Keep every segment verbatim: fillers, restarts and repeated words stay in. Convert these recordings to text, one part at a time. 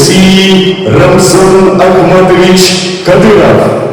И Рамзан Ахматович Кадыров.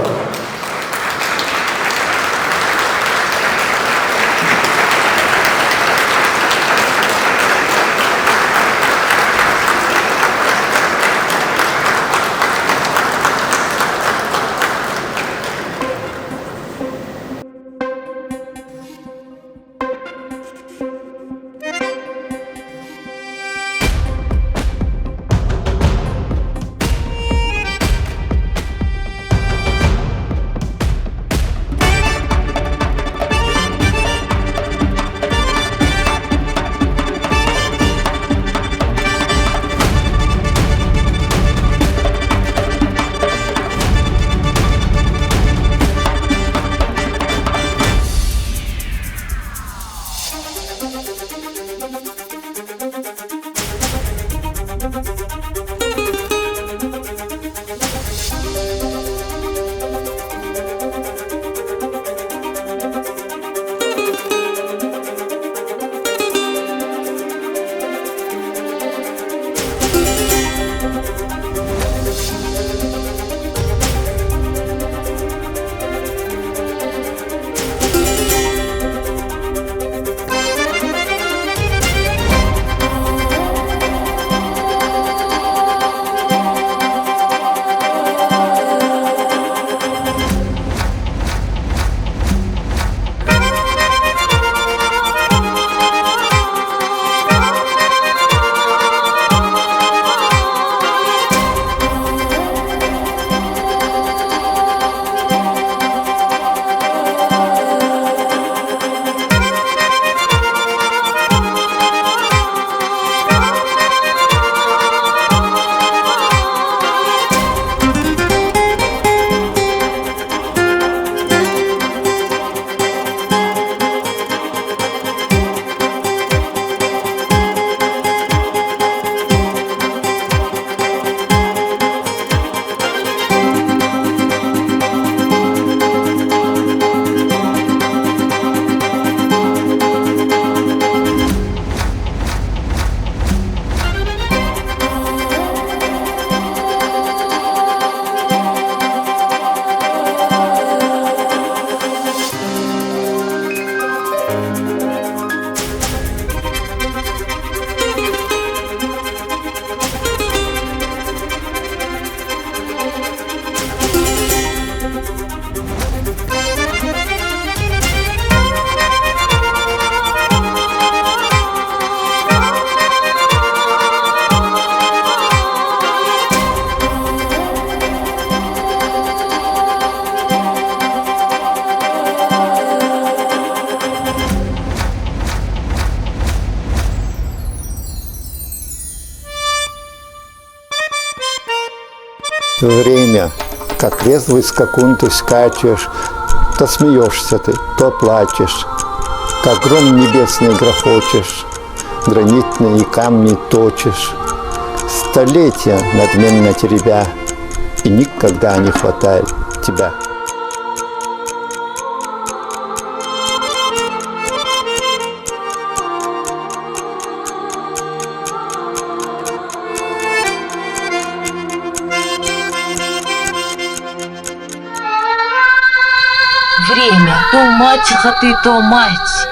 Время, как резвый скакун ты скачешь, то смеешься ты, то плачешь, как гром небесный грохочешь, гранитные камни точишь. Столетия надменно теребя, и никогда не хватает тебя. Время. То мачеха ты, то мать.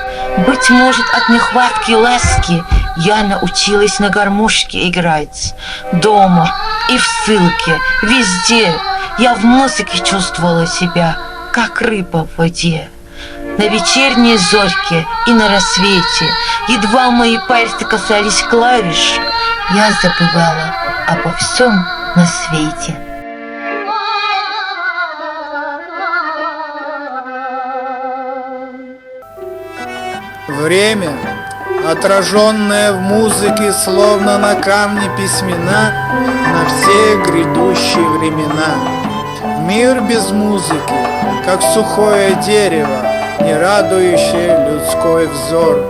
Быть может, от нехватки ласки я научилась на гармошке играть. Дома и в ссылке, везде я в музыке чувствовала себя, как рыба в воде. На вечерней зорьке и на рассвете, едва мои пальцы касались клавиш, я забывала обо всем на свете. Время, отраженное в музыке, словно на камне письмена на все грядущие времена. Мир без музыки, как сухое дерево, не радующее людской взор.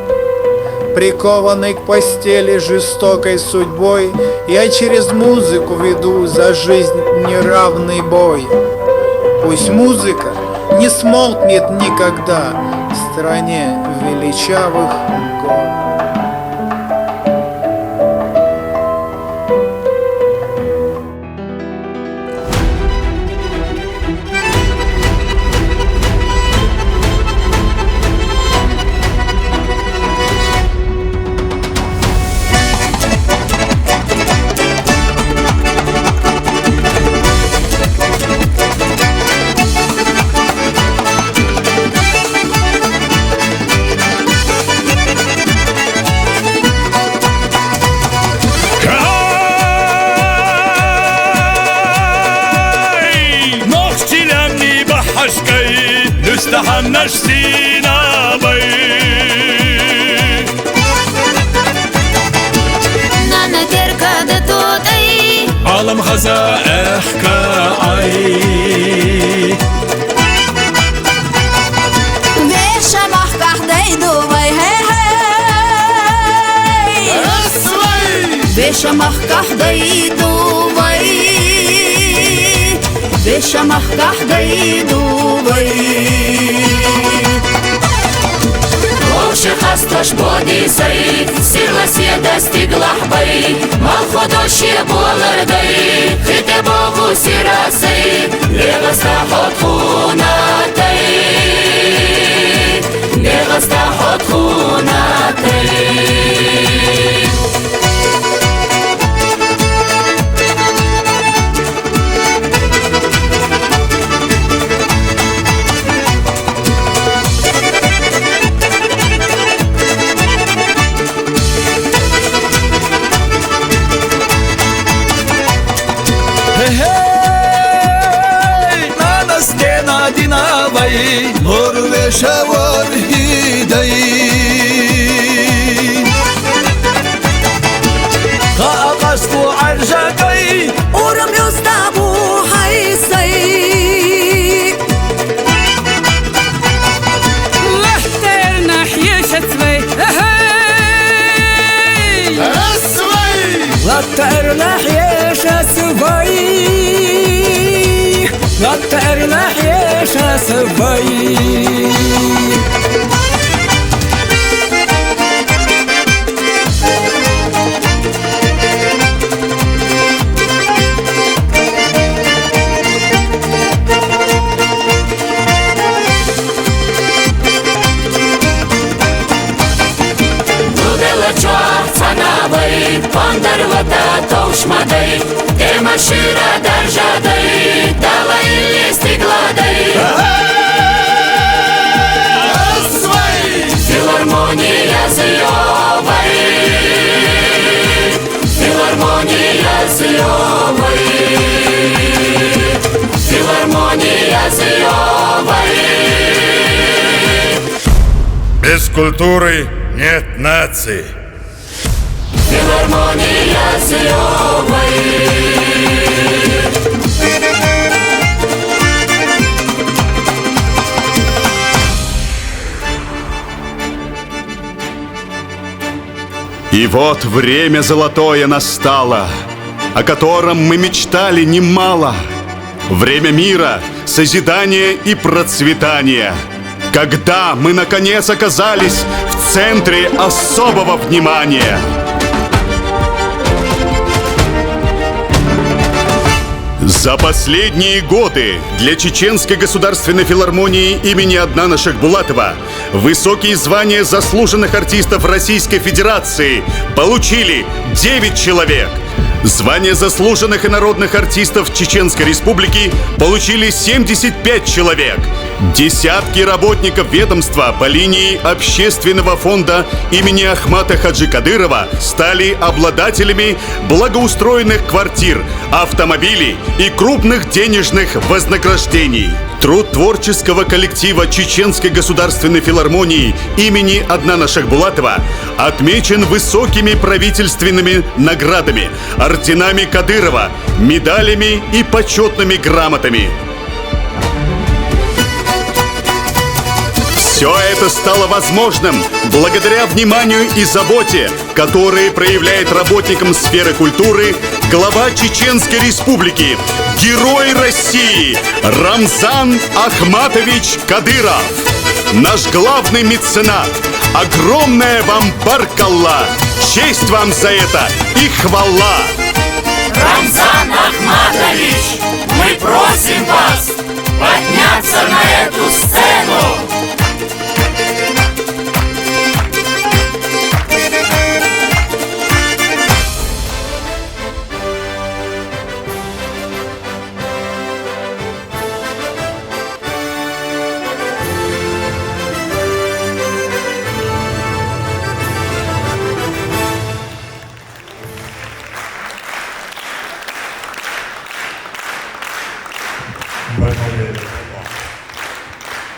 Прикованный к постели жестокой судьбой, я через музыку веду за жизнь неравный бой. Пусть музыка не смолкнет никогда в стране величавых гор. Ашкай, нустахан наш синабай. Нана теркада тутай. Алам хаза эхка ай. Веша махках дайду вай, хе, хе. Веша махках дайду вай. Веша махках дайду вай. Вовше хасташ боди сай, сила седа стиглах бай, мал ходоше болар дай, хите богу сирасай, легаста хот хунатай, легаста хот хунатай. Хе-хей, нана стена динавай, лорве шавар хидай. Ха ағаску аржадай, урам ёстабу хайсай. Лахтар нахье шацвай. Эхей! Лахтар нахье шацвай. Лахтар нахье шацвай. Дудела чох цанавай, пандар вата товшмадай, тема шира даржадай, дала или стигладай. Филармония зиёвай. Филармония зиёвай. Филармония зиёвай. Без культуры нет нации. Филармония зиёвай. И вот время золотое настало, о котором мы мечтали немало. Время мира, созидания и процветания. Когда мы, наконец, оказались в центре особого внимания. За последние годы для Чеченской государственной филармонии имени Аднана Шахбулатова высокие звания заслуженных артистов Российской Федерации получили девять человек. Звание заслуженных и народных артистов Чеченской Республики получили семьдесят пять человек. Десятки работников ведомства по линии Общественного фонда имени Ахмата Хаджи Кадырова стали обладателями благоустроенных квартир, автомобилей и крупных денежных вознаграждений. Труд творческого коллектива Чеченской государственной филармонии имени Аднана Шахбулатова отмечен высокими правительственными наградами, орденами Кадырова, медалями и почётными грамотами. Всё это стало возможным благодаря вниманию и заботе, которые проявляет работникам сферы культуры глава Чеченской Республики, Герой России Рамзан Ахматович Кадыров. Наш главный меценат, огромная вам баркалла, честь вам за это и хвала! Рамзан Ахматович, мы просим вас подняться на эту сцену.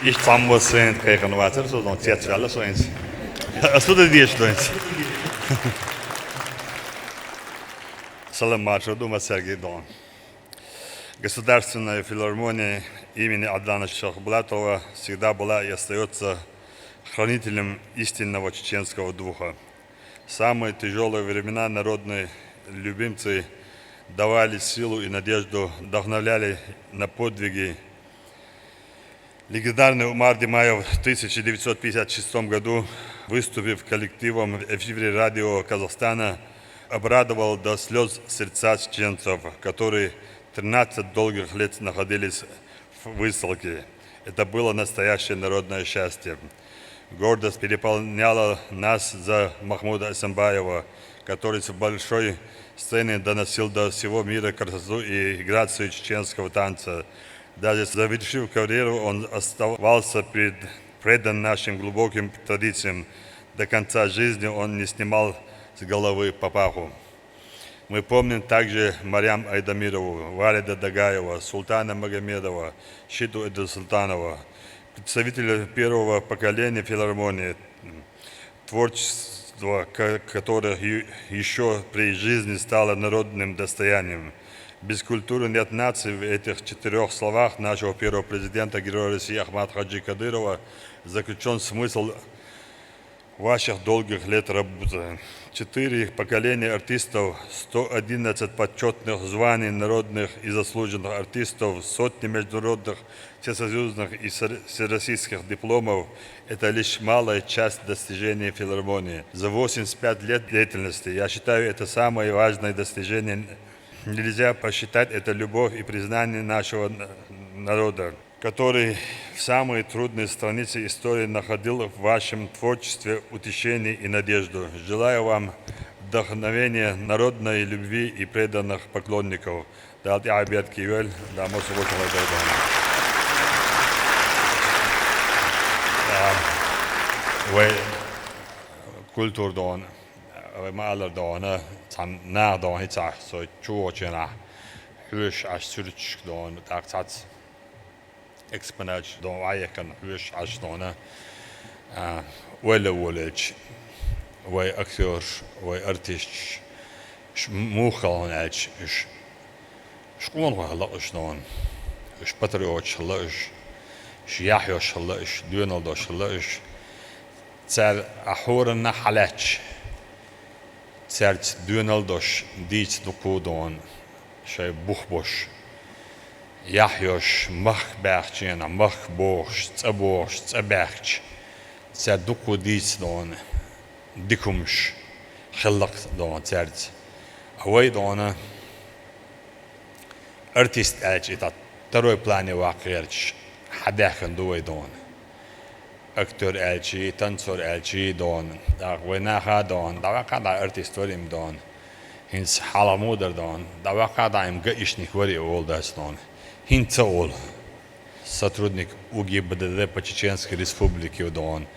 Иштта цхьаммо сцена тӀа кхайкхина вацар со, дон, цецваьлла со хӀинца. Ас фу дан дезаш ду хӀинца? Салам-маршо ду массаьрга, дон. Государственная филармония имени Адлана Шахбулатова всегда была и остаётся хранителем истинного чеченского духа. В самые тяжёлые времена народные любимцы давали силу и надежду, вдохновляли на подвиги. Легендарный Умар Димаев в тысяча девятьсот пятьдесят шестом году, выступив коллективом в эфире радио Казахстана, обрадовал до слёз сердца чеченцев, которые тринадцать долгих лет находились в высылке. Это было настоящее народное счастье. Гордость переполняла нас за Махмуда Эсенбаева, который с большой сцены доносил до всего мира красоту и грацию чеченского танца. Даже завершив карьеру, он оставался пред-, предан нашим глубоким традициям. До конца жизни он не снимал с головы папаху. Мы помним также Марьям Айдамирову, Валида Дагаева, Султана Магомедова, Шиту Эдилсултанова, представителя первого поколения филармонии, творчество ко-, которых ю-, ещё при жизни стало народным достоянием. Без культуры нет нации. В этих четырёх словах нашего первого президента, героя России Ахмат Хаджи Кадырова заключён смысл ваших долгих лет работы. Четыре поколения артистов, сто одиннадцать почётных званий народных и заслуженных артистов, сотни международных, всесоюзных и сер-, всероссийских дипломов — это лишь малая часть достижений филармонии за восемьдесят пять лет деятельности. Я считаю, это самое важное достижение. Нельзя посчитать это любовь и признание нашего н-, народа, который в самые трудные страницы истории находил в вашем творчестве утешение и надежду. Желаю вам вдохновения, народной любви и преданных поклонников. Дала тӀехьа беркате йойла, Дала массо а вочу хьалха дойла, дон. А, вай культура, дон, вай ма-аллара, дон, цхьана наха, дон, хӀинца со чу воагӀача хенахь хьоьжуш Ӏаш суьрташка, дон, тӀаккха цхьацца экспонаташ, дон, вӀаехкана хьоьжуш Ӏаш, дон, а, ойла волавелча, вай актёраш, вай артисташ, уьш муха хилла хьуна аьлча, уьш, уьш къонахой хилла уьш, дон, уьш патриоташ хилла уьш, уьш яхь йолуш хилла уьш, доьналла долуш хилла уьш. Цара а хьоранна хьалаьцча, цаьрца доьналла долуш дийца дукха, дон, шайн бух болуш, яхь йолуш, махка баьхча, махка богӀуш, цӀа богӀуш, цӀа баьхкича, цара дукха дийца, дон, дика хӀуманаш хилла-кх, дон, цаьрца. А вай, дон, артист аьлча, и тӀаккха второй плане ваккха гӀерташ хьадаьхкина ду вай, дон. Актёр аьлча, танцор аьлча, дон. ТӀаккха вай наха, дон, дӀаваккха дӀа артист вара-м, дон. ХӀинца хьалха муха дара, дон, дӀаваккха дӀа-м гаишник вара и олу дац, дон. ХӀинца олу: сотрудник УГИБДД по Чеченской Республике, дон,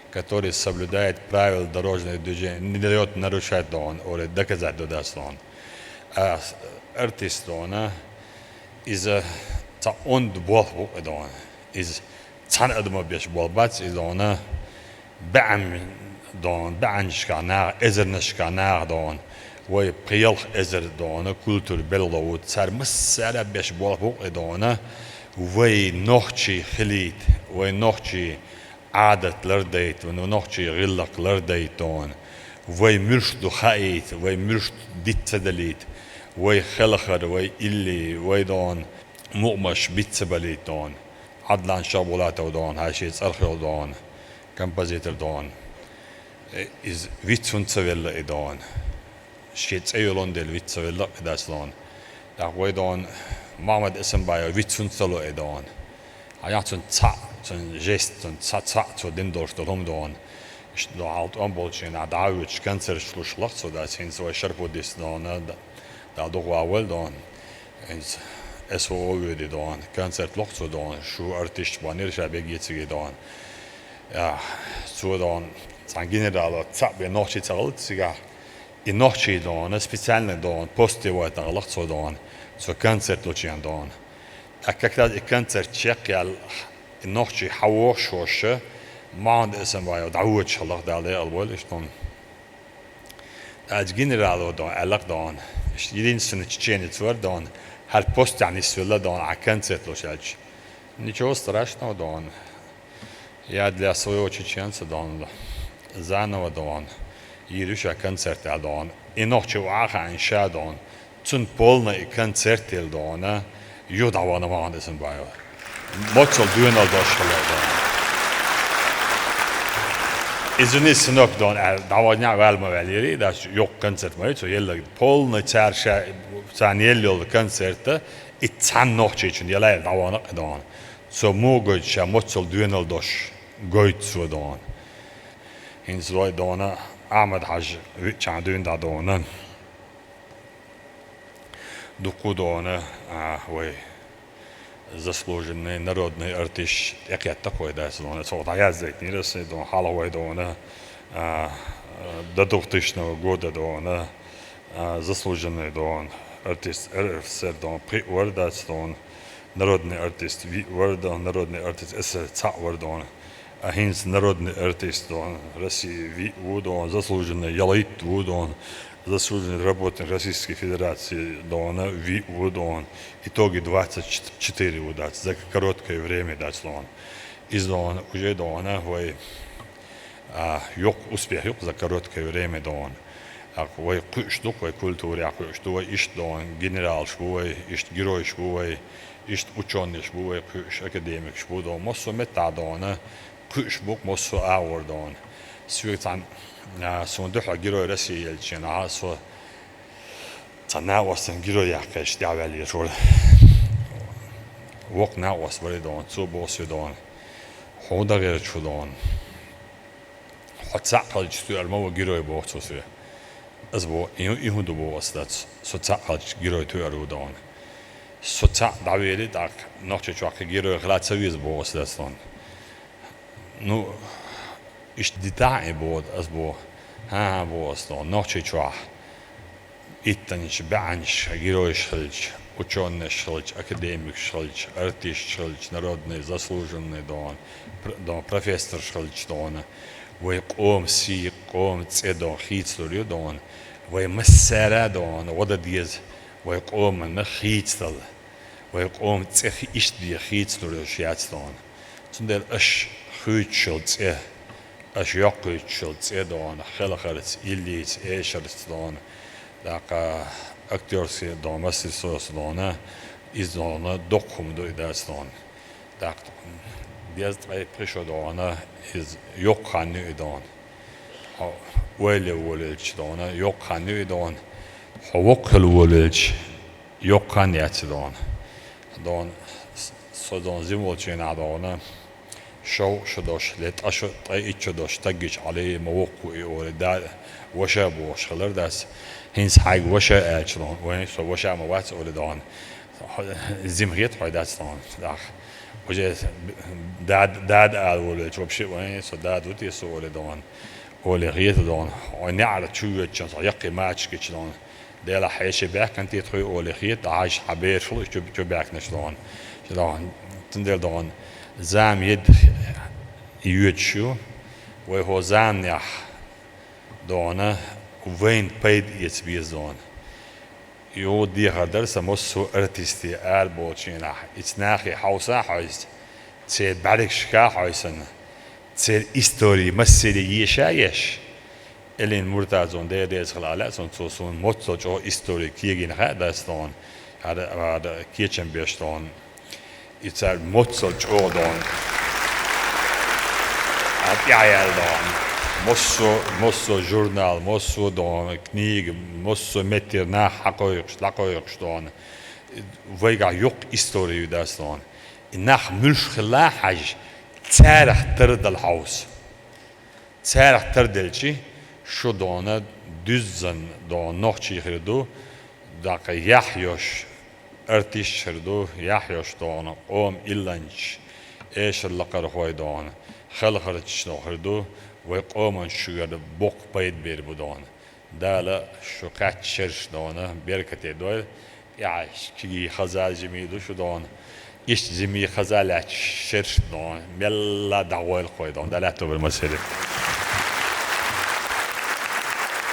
который соблюдает правила дорожного движения, не даёт нарушать, дон, олий доказать ду дац, дон. А с-, артист, дон, иза цхьа онда болх бу-кх, дон. Иза цхьана адамо беш болх бац иза, дон, бӀе, дон, бӀеннашкахь наха, эзарнашкахь наха, дон, вай пхи-ялх эзар, дон, культура белхало ву, цара массара а беш болх бу-кх и, дон, вай нохчий хилийта, вай нохчий Ӏадат лардайта, вай нохчий гӀиллакх лардайта, дон, вай муьлш ду хаийта, вай муьлш диц ца далийта, вай хелхар, вай илли, вай, дон, мукъамаш биц ца балийта, дон. Ӏадлан Шахбулатов, дон, хьан шен цӀарах йолу, дон, композитор, дон. Э, иза виц хӀунда ца велла и, дон? Шен цӀе йолун дела виц ца велла и дац, дон. ТӀаккха вай, дон, Махьмад Эсенбаев виц хӀунда ца ло и, дон? Хьан яхь цунна цхьаъ, цунна жест, цунна цхьаъ, цхьаъ цо дина долуш долу хӀума, дон. Иштта, дон, хьалха тӀом болчу хенахь дӀа а воьдуш, концерташ луш лаха цо дац, хӀинца вай шарпу дисна, дон, д-, Дала дукха ван войла, дон. ХӀинца СВО воьдий, дон, концерт лоху цо, дон, шу артисташ бахнера ша бегий цига, дон. Я, цо, дон, цхьана генерало цхьаъ бен нохчий ца хилла цигахь, и нохчий, дон, специально, дон, посте вайтина хилла-кх цо, дон, цо концерт лучу хенахь, дон. ТӀаккха как раз и концерт чекхъяьлла, Нохчий хьавохуш волуш, Махьмуд Эсамбаев дӀавоьдуш хилла, Дала декъал бойла иштта хӀума. ТӀаккха генерало дон, аьлла-кх дон, иштта единственный чеченец вара дон, хӀара постехь нисвелла дон, ахь концерт луш аьлча. Ничего страшного дон. Я для своего чеченца дон, заново дон, йийр ю ша концерт аьлла дон. И нохчо вахана ша дон, цунна полный и концерт елла дон, юха дӀавахана Махьмуд Эсамбаев. Моццал доьналла дош хилла дон. Извини, сынок дон, аьлла, дӀавахана ваьлла ма ваьлла, йири, дац, юха концерт ма ю, цо елла полный цара ша, царна елла йолу концерт, и цхьана нохчичунна елла дӀавахана дон. Цо муха гойту ша моццал доьналла дош? Гойту цо дон. ХӀинца лой дон, Ахьмад-Хьаьжа виъчхьана дуьйна дӀа дон. Дуккха дон, а, вай заслуженный народный артист тӀекхетта вай дац дон. Цо дӀаяздайтинера аса дон, хьалха вай дон, а, до двухтысячного года дон, а, заслуженный дон, артист РСФСР дон, пхиъ вара дац дон, народный артист виъ вара дон, народный артист СССР цхьаъ вара дон. А хӀинца народный артист дон, России виъ ву дон, заслуженный ялхитта ву дон, заслуженный работник Российской Федерации дон, виъ ву дон, итоге двадцать четыре ву дац, за короткое время дац дон. Иза дон, уже дон, вай, а, йоккха успех ю-кх за короткое время дон. ТӀаккха вай кхуьуш ду-кх, вай культурехь кхуьуш ду, вай иштта дон, генералаш бу вай, иштта геройш бу вай, иштта учёныйш бу вай кхуьуш, академикаш бу дон, массо а меттахь дон, кхуьуш бу-кх массо а агӀор дон. Соьга цхьана, а, суна дуьхьал Герой России еллачу хенахь, со цхьа накъостан герой яьккхича тӀаьхьаваьлла вара. Воккха накъост вара дон, цо боху соьга дон. Хьо дан гӀерташ ву дон. Хьо цхьаъ хилча тоьар ма ву герой, боху цо соьга. Аса боху, и, и хӀун ду боху аса дац, со цхьаъ хилча герой тоьар ву дон. Со цхьаъ дӀавели, тӀаккха Нохчийчохь кхин герой хила ца веза боху аса дац дон. Ну, иштта дитахь а и боху, аса боху. ХӀан-хӀа боху аса дон, Нохчийчохь иттанчу баьӀанчу геройш хилча, учёныйш хилча, академикаш хилча, артисташ хилча, народный, заслуженный дон, пр-, дон, профессорш хилча дон, вай къоман сий, къоман цӀе дон хийцалур ю дон, вай массара а дон, гӀо дан деза, вай къоманна хийцадала. Вай къоман цӀе хи-, иштта бен хийцалур йолуш яц дон. Цундела аша хуьйцуш йолу цӀе, аша йоккхуьйтуш йолу цӀе дон, хелхарца, иллица, эшарца дон, тӀаккха актёрский дон, мастерствоца дон, иза дон, доккха хӀума ду и дац дон. ТӀаккха дезткъе пхи шо дон, иза йоккха хан ю и дон. Хьо ойла ян волавелча дон, йоккха хан ю и дон. Хьо воккха хила волавелча, йоккха хан яц и дон. Дон, с-, со дон зина волчу хенахь дон, шовзткъа шо долуш, ле ткъа шо, ткъе итт шо долуш стаг гича хьалий, ма воккха ву и олий, да, ваша бохуш хилар дац. ХӀинца хьайга ваша аьлча дон, вайн со ваша ма вац олий дон. Зима хета хьой дац дон, даха. Уже дада, дада ала волавелча, вообще, вайн со дада ву те со олий дон. Олий хета дон. Хьо неӀара чу воьдучун со яккхий мачаш гича дон. Делахь хьеший баьхкина те тхуй олий хета, хьажа хьан бераш хуьлу чу, чу баьхкинарш дон. Дон, цундела дон, зама едда йоьдуш ю, вай хӀо заманехь дон, вайна пайда эца беза дон. Юха дехар дара сан массо а артисте араболчу хенахь, ица нахе хьовса а хьовса, церан бӀаьргашка а хьовсана, церан истори массаре еша а еш. Элина Муртазовна, Дела реза хила, ала лаьа суна, цо суна моццал чӀогӀа истори кегийна хаьа дац тхуна, хӀара, хӀара кечам беш тхуна. И цара моццал чӀогӀа дон, а тӀаьхьаяьлла дон. Массо, массо журнал, массо дон, книга, массо меттера нах хьакхойкхуш, дӀакхойкхуш дон. Вайгахь йоккха истори ю дац тхуна. И нах муьлш хилла а хьаьжжа, царах тардала хьовса. Царах тарделчи, шу дона дуьззина дона нохчий хир ду, даккха яхь йош артисташ хир ду, яхь йош дона къоман илланчаш, эшар лакхархой дона, хелхарчаш дона хир ду, вай къоман чуьра боккха пайда бер бу дона. Дала шу кхаьчча шераш дона беркате дойла, тӀаьхьа кегий хаза жимий ду шу дона. Ишт жимий хазалач шершно, мелла дагъойл хойдон, далят обер масери.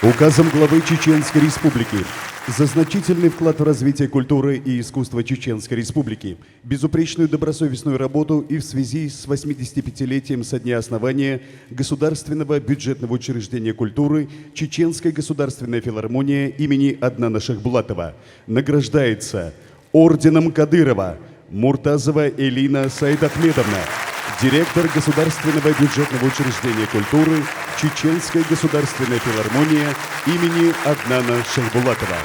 Указом главы Чеченской Республики за значительный вклад в развитие культуры и искусства Чеченской Республики, безупречную добросовестную работу и в связи с восьмидесятипятилетием со дня основания государственного бюджетного учреждения культуры Чеченская государственная филармония имени Аднана Шахбулатова награждается орденом Кадырова Муртазова Элина Саидахмедовна, директор государственного бюджетного учреждения культуры Чеченская государственная филармония имени Аднана Шахбулатова.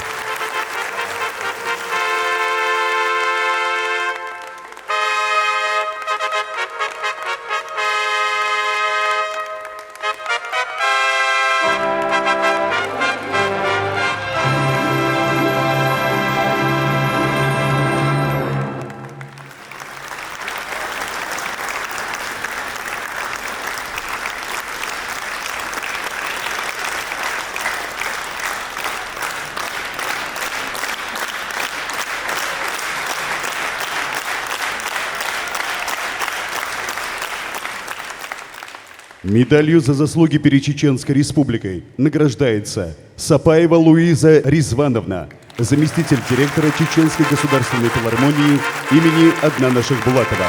Медалью «За заслуги перед Чеченской Республикой» награждается Сапаева Луиза Ризвановна, заместитель директора Чеченской государственной филармонии имени Аднана Шахбулатова.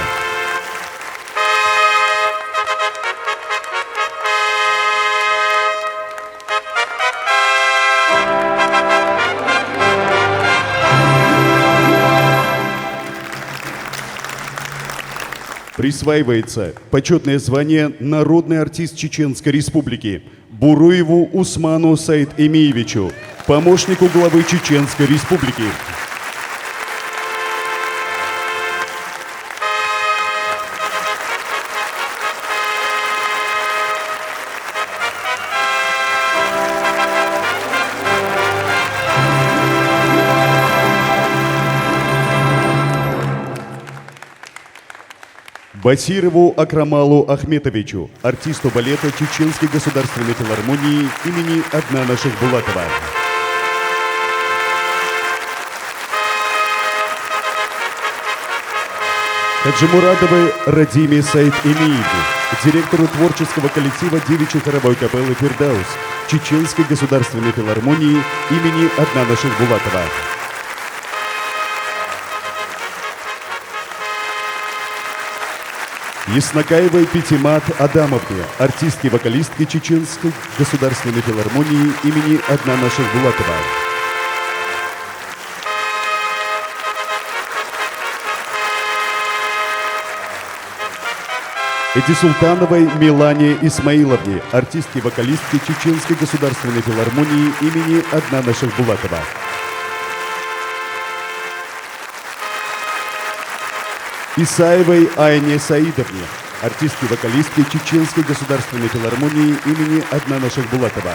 Присваивается почетное звание «Народный артист Чеченской Республики» Буруеву Усману Саид-Эмиевичу, помощнику главы Чеченской Республики. Басирову Акрамалу Ахметовичу, артисту балета Чеченской государственной филармонии имени Аднана Шахбулатова. Хаджимурадовой Радиме Саид-Эмиеву, директору творческого коллектива девичьей хоровой капеллы «Фирдаус» Чеченской государственной филармонии имени Аднана Шахбулатова. Яснакаевой Петимат Адамовне, артистке-вокалистке Чеченской государственной филармонии имени Аднана Шахбулатова. Этисултановой Милане Исмаиловне, артистке-вокалистке Чеченской государственной филармонии имени Аднана Шахбулатова. Исаевой Айне Саидовне, артистке-вокалистке Чеченской государственной филармонии имени Аднана Шахбулатова.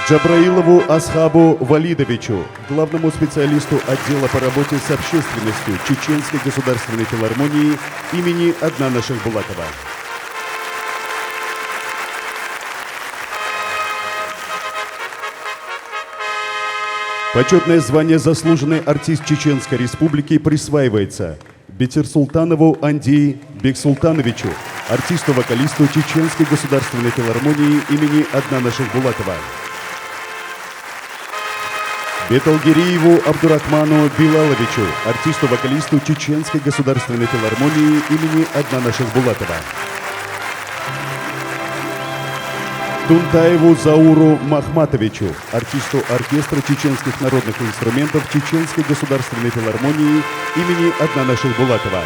Джабраилову Асхабу Валидовичу, главному специалисту отдела по работе с общественностью Чеченской государственной филармонии имени Аднана Шахбулатова. Почетное звание «Заслуженный артист Чеченской Республики» присваивается Бетирсултанову Анди Бексултановичу, артисту-вокалисту Чеченской государственной филармонии имени Аднана Шахбулатова. Беталгериеву Абдурахману Билаловичу, артисту-вокалисту Чеченской государственной филармонии имени Аднана Шахбулатова. Тунтаеву Зауру Махматовичу, артисту оркестра чеченских народных инструментов Чеченской государственной филармонии имени Аднана Шахбулатова.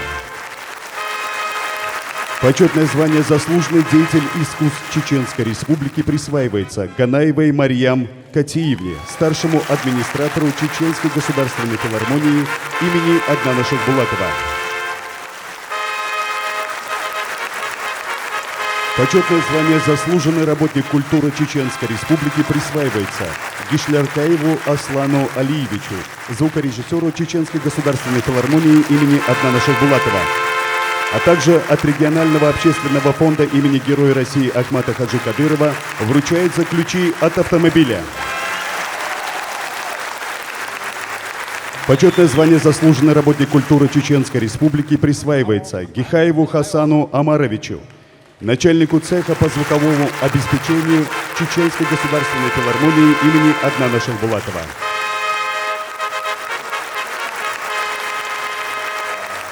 Почетное звание «Заслуженный деятель искусств Чеченской Республики» присваивается Ганаевой Марьям Катиевне, старшему администратору Чеченской государственной филармонии имени Аднана Шахбулатова. Почетное звание «Заслуженный работник культуры Чеченской Республики» присваивается Гишляркаеву Аслану Алиевичу, звукорежиссеру Чеченской государственной филармонии имени Аднана Шахбулатова. А также от регионального общественного фонда имени Героя России Ахмата Хаджи Кадырова вручаются ключи от автомобиля. Почетное звание «Заслуженный работник культуры Чеченской Республики» присваивается Гихаеву Хасану Амаровичу, начальнику цеха по звуковому обеспечению Чеченской государственной филармонии имени Аднана Шахбулатова.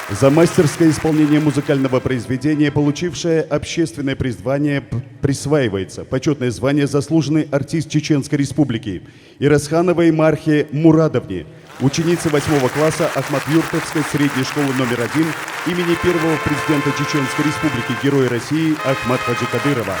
За мастерское исполнение музыкального произведения, получившее общественное призвание, п-, присваивается почетное звание «Заслуженный артист Чеченской Республики» Ирасхановой Мархе Мурадовне, ученице восьмого класса Ахмат-Юртовской средней школы номер один имени первого президента Чеченской Республики, Героя России Ахмат Хаджи Кадырова.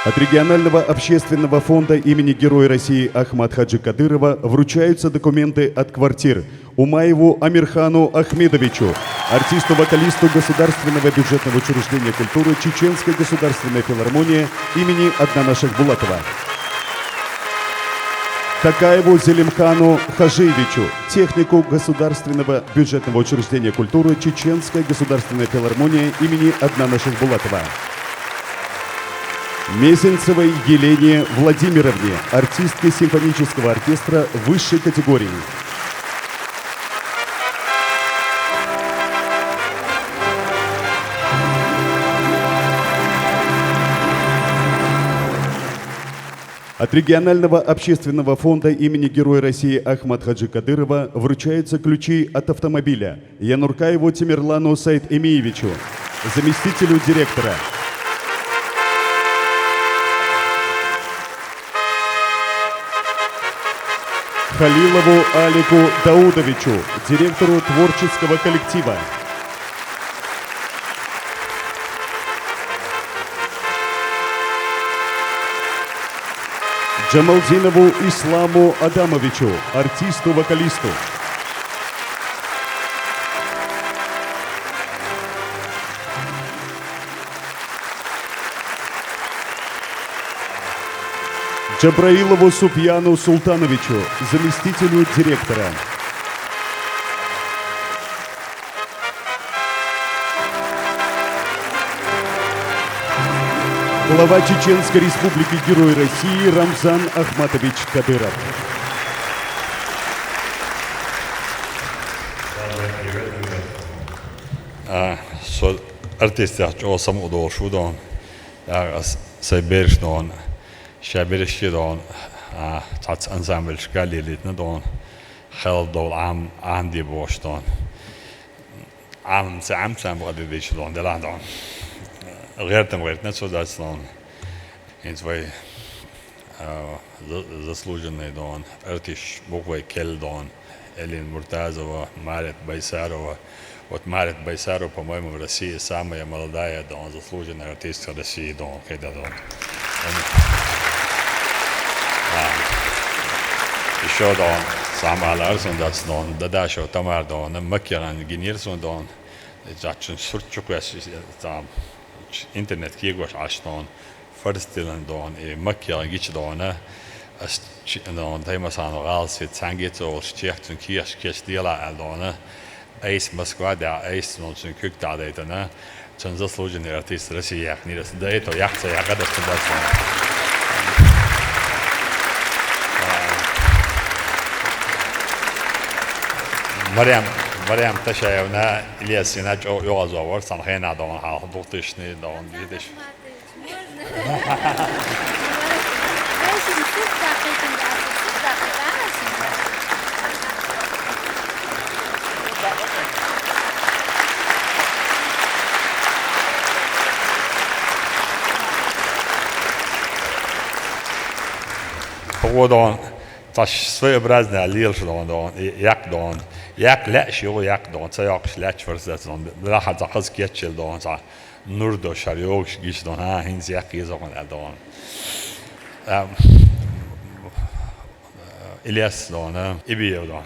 От регионального общественного фонда имени Героя России Ахмат Хаджи Кадырова вручаются документы от квартир Умаеву Амирхану Ахмедовичу, артисту-вокалисту Государственного бюджетного учреждения культуры Чеченская государственная филармония имени Аднана Шахбулатова, Такаеву Зелимхану Хажиевичу, технику Государственного бюджетного учреждения культуры Чеченская государственная филармония имени Аднана Шахбулатова, Мезенцевой Елене Владимировне, артистке симфонического оркестра высшей категории. От регионального общественного фонда имени Героя России Ахмат Хаджи Кадырова вручаются ключи от автомобиля Януркаеву Тимирлану Саид-Эмиевичу, заместителю директора, Халилову Алику Даудовичу, директору творческого коллектива, Джамалдинову Исламу Адамовичу, артисту-вокалисту, Джабраилову Субьяну Султановичу, заместителю директора, глава Чеченской Республики, Герой России Рамзан Ахматович Кадыров. А, со артистех чӀогӀа самукъадолуш ву дона. А, с-, сайн бераш дона. Ша бераш дона. А, цхьацца ансамбльашка лелийтина дона. Хелла долу Ӏам-, Ӏамаде бохуш дона. Ӏамам ца Ӏам сан бакъдерг дийцича дона, делахь дона. ГӀертам гӀертина цо дац дона. ХӀинца вай, а, за-, заслуженный дона, артисташ бу-кх вай керла дона. Элина Муртазова, Марет Байсарова. Вот Марет Байсарова, по-моему, в России самая молодая дона, заслуженная артистка России дона, кхета дона. А. Ещё дона, самая ларсун дац дона, Дадашева Тамара дона, Маккеран гинира суна дона. Цхьацца сурт чу кхоьссича, цхьа интернет кегош Ӏаш дона, фарз тиллина дона, и Маккеран гича дона, ас чи-, дона, Таймасанов гӀаласе цхьаьнгге а ца волуш, чехка цуьнан кехаташ кечделахь аьлла дона, айса Москва а даьхьа, айса дона цуьнан куьг дӀадайтина, цунна заслуженный артист России яьккхинера, ас дайта яккха ца яккха дара цунна дац дона. Марем, Марем Ташаевна, Ильясина чӀогӀа оьгӀазвахар вара, цхьана хенахь дона хьалха духтишна дона дитиш. Погода он. Цхьа своеобразная лелаш дона, дона, и яккха дона. Яккха лаьаш йогӀу яккха дона, ца йоккхуш лаьтташ варсадац дона. Лахьа цхьа хаза кечъелла дона, цхьа нур долуш хӀара йогуш гича дона, хӀан, хӀинца яккха еза хьуна аьлла дона. А, Ильяс дона, Ибиев дона.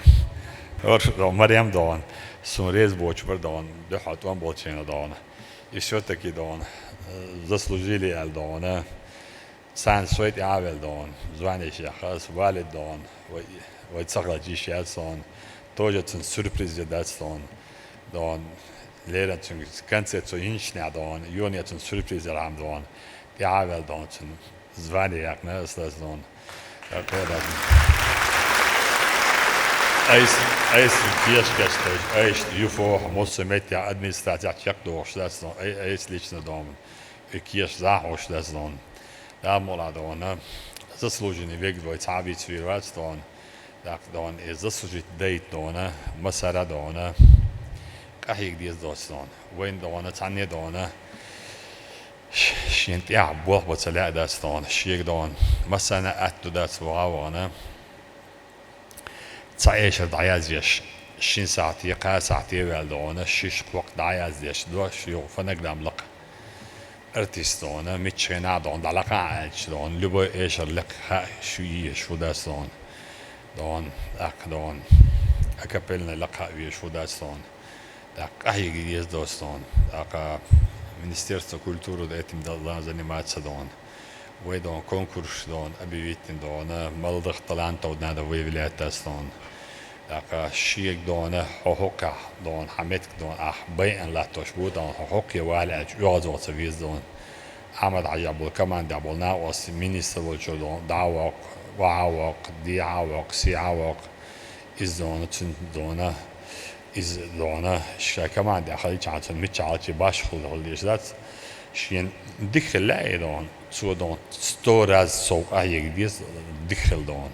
Орш дона, Марем дона. Суна реза боцуш бара дона, дуьххьал тӀом болчеран дона. И всё-таки дона, заслужили аьлла дона. Царна сой тӀе а велла дона, звание еш яххара ас, Валид дона, вай, вай ца хилча йиш яц дона, Тоже цун сюрприз я дац дона. Дона леран цун концерт цо йинчнехь дона, йоне цун сюрприз яр хьама дона. ТӀаьхьаваьлла дона цун звание яьккхина ас дац дона. Айс, айс кеш кеш, айс юфо, мосса меттехь администрацехь чекхдохуш дац дона, ай, айс лично дона. И кеш захьош дац дона. Дала мукъалахь дона. Заслуженный век вай цхьа а вийца вийр вац дона. ТӀаккха дона, и заслужить дайта дона, массара а дона, къахьега деза доцу дона. Вайна дона, цхьанне а дона, ш-, шен тӀехь болх бан ца лаьа дац дона, шега дона, массарна а атта ду дац ваха а вахана. Цхьа эшар дӀаяздеш, шина сахьте, кхаа сахьте а ваьлла дона, шишша кхоккха дӀаяздеш, дош юха фонограмма лакха. Артист дона, мичча хенахь дона, дӀалакхахьа аьлча дона, любой эшар лекха хаа шу езаш ву дац дона. Дона, тӀаккха дона, акапельный лакха а везаш ву дац дона. ТӀаккха къахьега деза доцу дона. ТӀаккха Министерство культуры этим должна заниматься дона. Вай дона конкурс дона, объявить дина дона, молодых талантов надо выявлять дац дона. ТӀаккха шега дона, хьо хӀокхехь дона, хьан меттиг дона, ахь байъина латтош бу дона, хьо хӀокхе вала аьлча, оьгӀазло ца веза дона. Ахьмад-Хьаьжехь болу командехь болу накъост министр волчуьра дона, дӀа а воккху, охьа а воккху, дехьа а воккху, сехьа а воккху. Иза дона, цуьнан дона, иза дона, шайн командехь хилчахьана, цунна миччахьа хилча башхалла хила дезаш дац. Шена дика хила лаьа и дона, цо дона, сто раз сов къахьега деза, дика хила дона.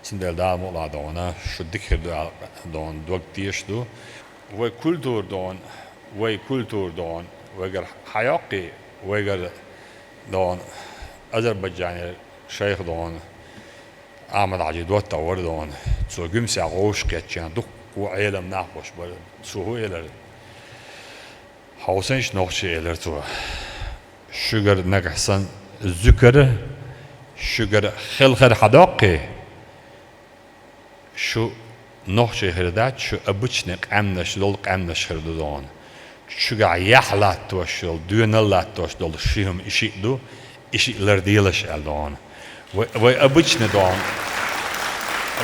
Цундела Дала мукъалахь дона, шу дика хир ду аьлла дона, дог тешаш ду. Вай культура дона, вай культура дона, вайгара хьайоккхий, вайгара дона, Азербайджанера шайх дона, Ахьмад-Хьаьжин доттагӀа вара дона. Цо Гуьмсехь вовшахкхетча, дуккха Ӏелам нах болуш бара. Цо хӀун элира? Хьовсийша, нохчий, элира цо. Шуьгара нагахь санна зуькар, шуьгара хелхар хьадоккхий, шу нохчий хир дац, шу обычный къаьмнаш долу къаьмнаш хир ду дона. Шуьгахь яхь латтош йолу, доьналла латтош долу ши хӀума и шиъ ду, и шиъ ларделаш аьлла дона. Вай, вай обычный дона.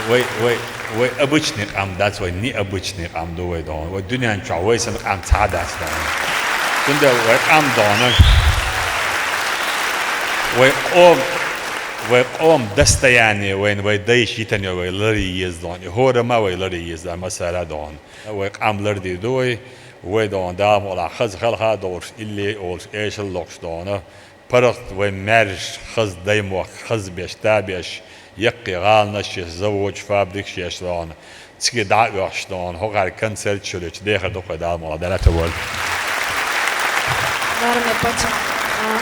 Вай, вай, вай обычный къам дац, вай необычный къам ду вай дона. Вай дуьнен чохь вай санна къам цхьа а дац дона. Цундела вай къам дона. Вай къом, вай къом достояние вайна, вай дайша йитина йолу вай ларъян еза дона. И хӀораммо а вай ларъян еза, массара а дона. Вай къам лардийр ду вай, вай дона Дала мукъалахь хаза хелха а долуш, илли а олуш, эшар а лохуш дона. ПаргӀат вай маьрша хаза даймохк хаза беш, табеш, яккхий гӀаланаш еш, заводаш, фабрикаш еш дона. Цига дӀа а оьхуш дона, хӀокхара концерт шуьлачу дехар ду-кх вай Дала мукъалахь, Дала тӀе войла. Дарме пача. А.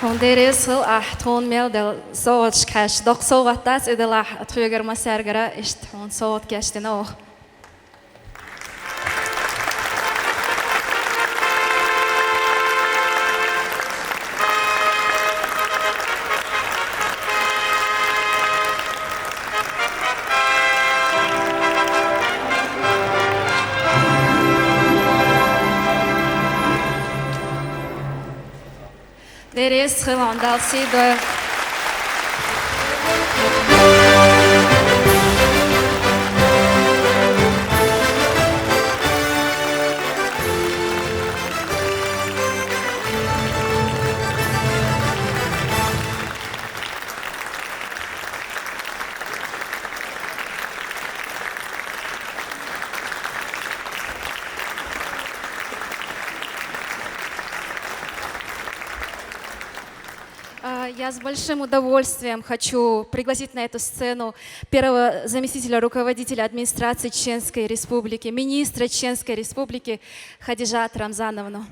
Хьуна дерриг а хила ахь тхуна мел делла совгӀаташка хьаьжча. Доккха совгӀат дац и делахь тхоьгара массаьргара, иштта хьуна совгӀат кечдина оха. Дерриг а хила хьуна, Дала сий дойла. А, я с большим удовольствием хочу пригласить на эту сцену первого заместителя руководителя администрации Чеченской Республики, министра Чеченской Республики Хадижат Рамзановну.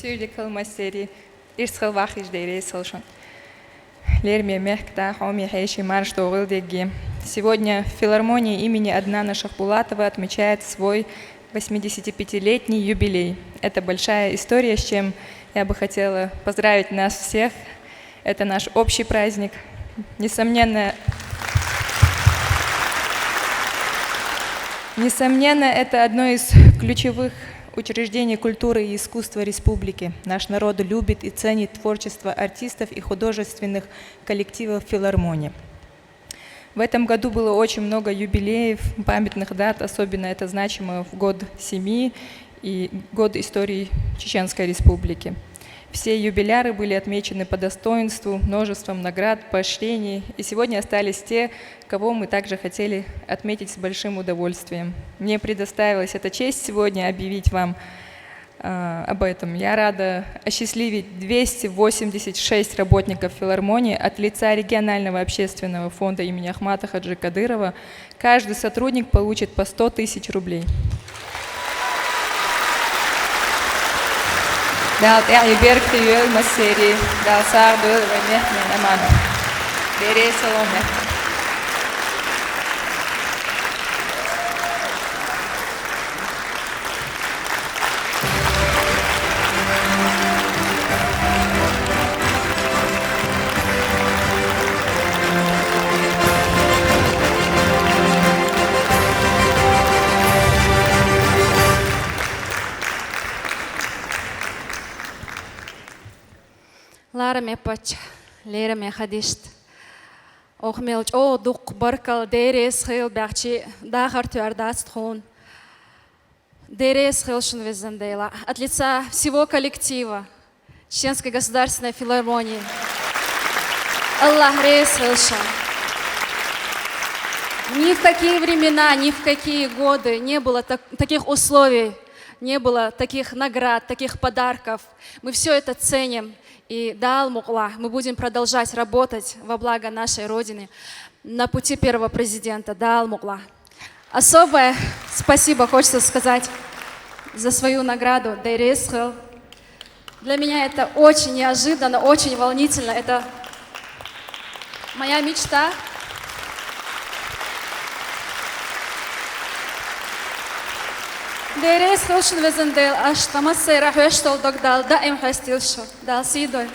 Сийрдиг хила массеран, ирс хила ваххийчу Дела реза хуьлда шуна. Лераме мехкан да, хьоме хьеший, марша догӀийла дерриге. Сегодня филармония имени Аднана Шахбулатова отмечает свой восьмидесятипятилетний юбилей. Это большая история, с чем я бы хотела поздравить нас всех. Это наш общий праздник. Несомненно, несомненно, это одно из ключевых учреждений культуры и искусства республики. Наш народ любит и ценит творчество артистов и художественных коллективов филармонии. В этом году было очень много юбилеев, памятных дат, особенно это значимо в год семьи и год истории Чеченской Республики. Все юбиляры были отмечены по достоинству, множеством наград, поощрений. И сегодня остались те, кого мы также хотели отметить с большим удовольствием. Мне предоставилась эта честь сегодня объявить вам э, об этом. Я рада осчастливить двести восемьдесят шесть работников филармонии от лица регионального общественного фонда имени Ахмата Хаджи Кадырова. Каждый сотрудник получит по сто тысяч рублей. Дал тяхи берг ты юэл массери, дал сар дуэл вайнех мен амана. Бере саломе. Лара ме паччахь, лера ме хадишт. Ох, мел чӀо дукх баркал, дерес хел бяхчи дахар туяр дац тхун. Дерес хел шун везан Дела. От лица всего коллектива Чеченской государственной филармонии. Аллах рес хел шун. Ни в какие времена, ни в какие годы не было так- таких условий, не было таких наград, таких подарков. Мы все это ценим. И дал мукла, мы будем продолжать работать во благо нашей Родины на пути первого президента. Дал мукла. Особое спасибо хочется сказать за свою награду. Дерес хел. Для меня это очень неожиданно, очень волнительно. Это моя мечта. Дерес хел шун везан Дела, аш тамас сера хвештол дог дал, даим хвестил шу. Дал сидой.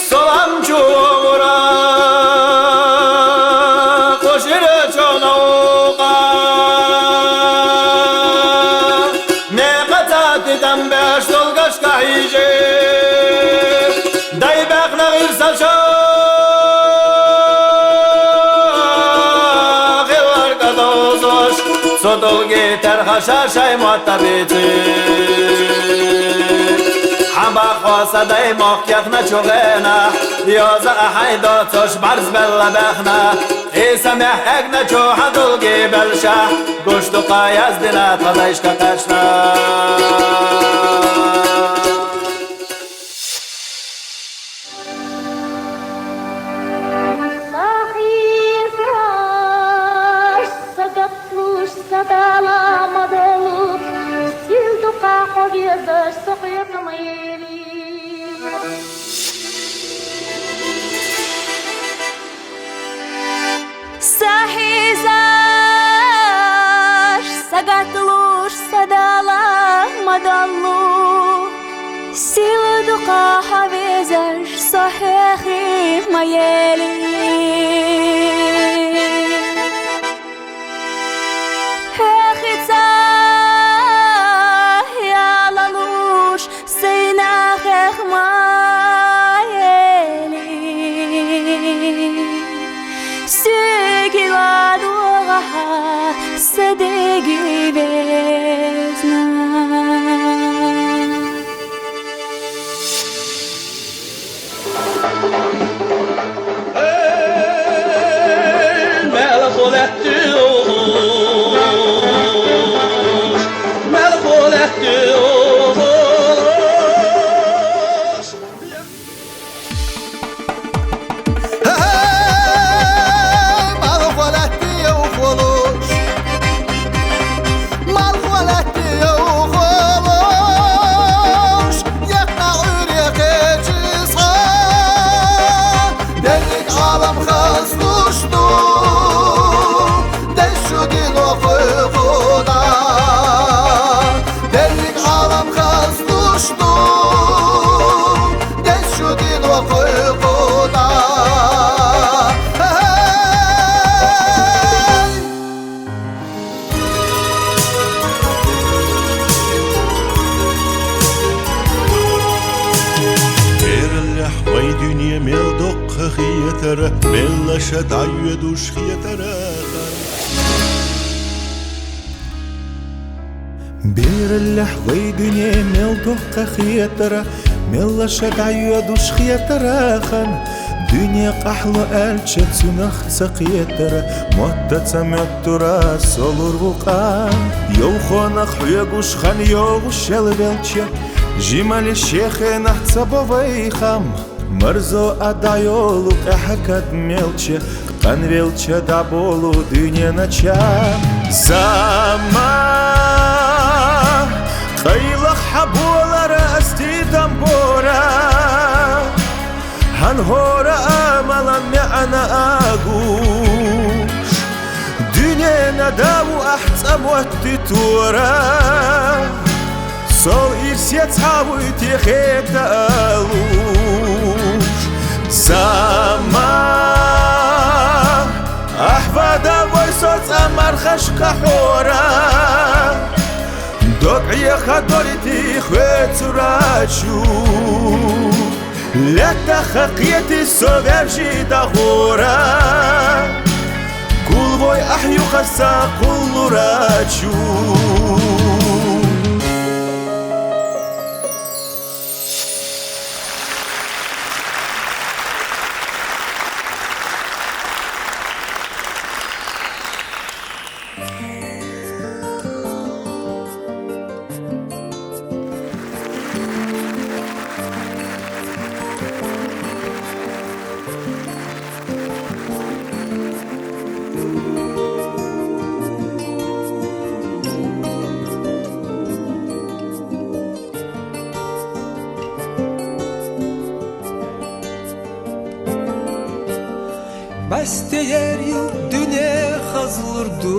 Салам чугъура къушири чонаугъа. Мекъатати дамбеш долгашка хьижи. Дай бехна гъирса шо. Хилар кадозош. Содолги терхаша шай муаттабици. Хьамбахъва садай мохъяхна чугъена, йоза ахьайдоцош барз белла бяхна. Иса мехь эгна чу хьадулги белша, гушту къаяздина тадайшка къешна. Сахизаш, сагатлуш, садала мадалу, сил дукъа хъавезаш, сахизмели. Сахизаш, сагатлуш, садала мадалу, сил дукъа хъавезаш, сахихи маели. Хехица ялалуш, Сина хехмаели, сигила дугъа седиги везна. Бераллахь, вай дуьне мел доккха хетара, мел лаша дӀайоьдуш хетара. Бераллахь, вай дуьне мел доккха хетара, мел лаша дӀайоьдуш хетара хан. Дуьне къахьлу аьлча цунах ца кхетара, мотта ца моттура со лур ву къам. Йовхонах хьоьгуш хан йогӀуш ялвелча, жимале шен хенахь ца бо вай хам. Марзо а дӀайолу къехьа кад мелча, къанвелча дӀаболу дуьненача. Заман къайлах хьаболара ас тидам бора, хӀан хӀора амала маьӀна а гуш, дуьнена даву ахь цӀа моттитора. Сол ирсе цхьа вуй те хета алуш, заман, ахь вада вай со цӀа мархашка хьора. Дог Ӏеха дойти хвецурачу, лаьттаха кхети со вяжи дагӀора. Кулвой ахь юха са кхуллурачу. Бастиер ю дуьне хазлур ду.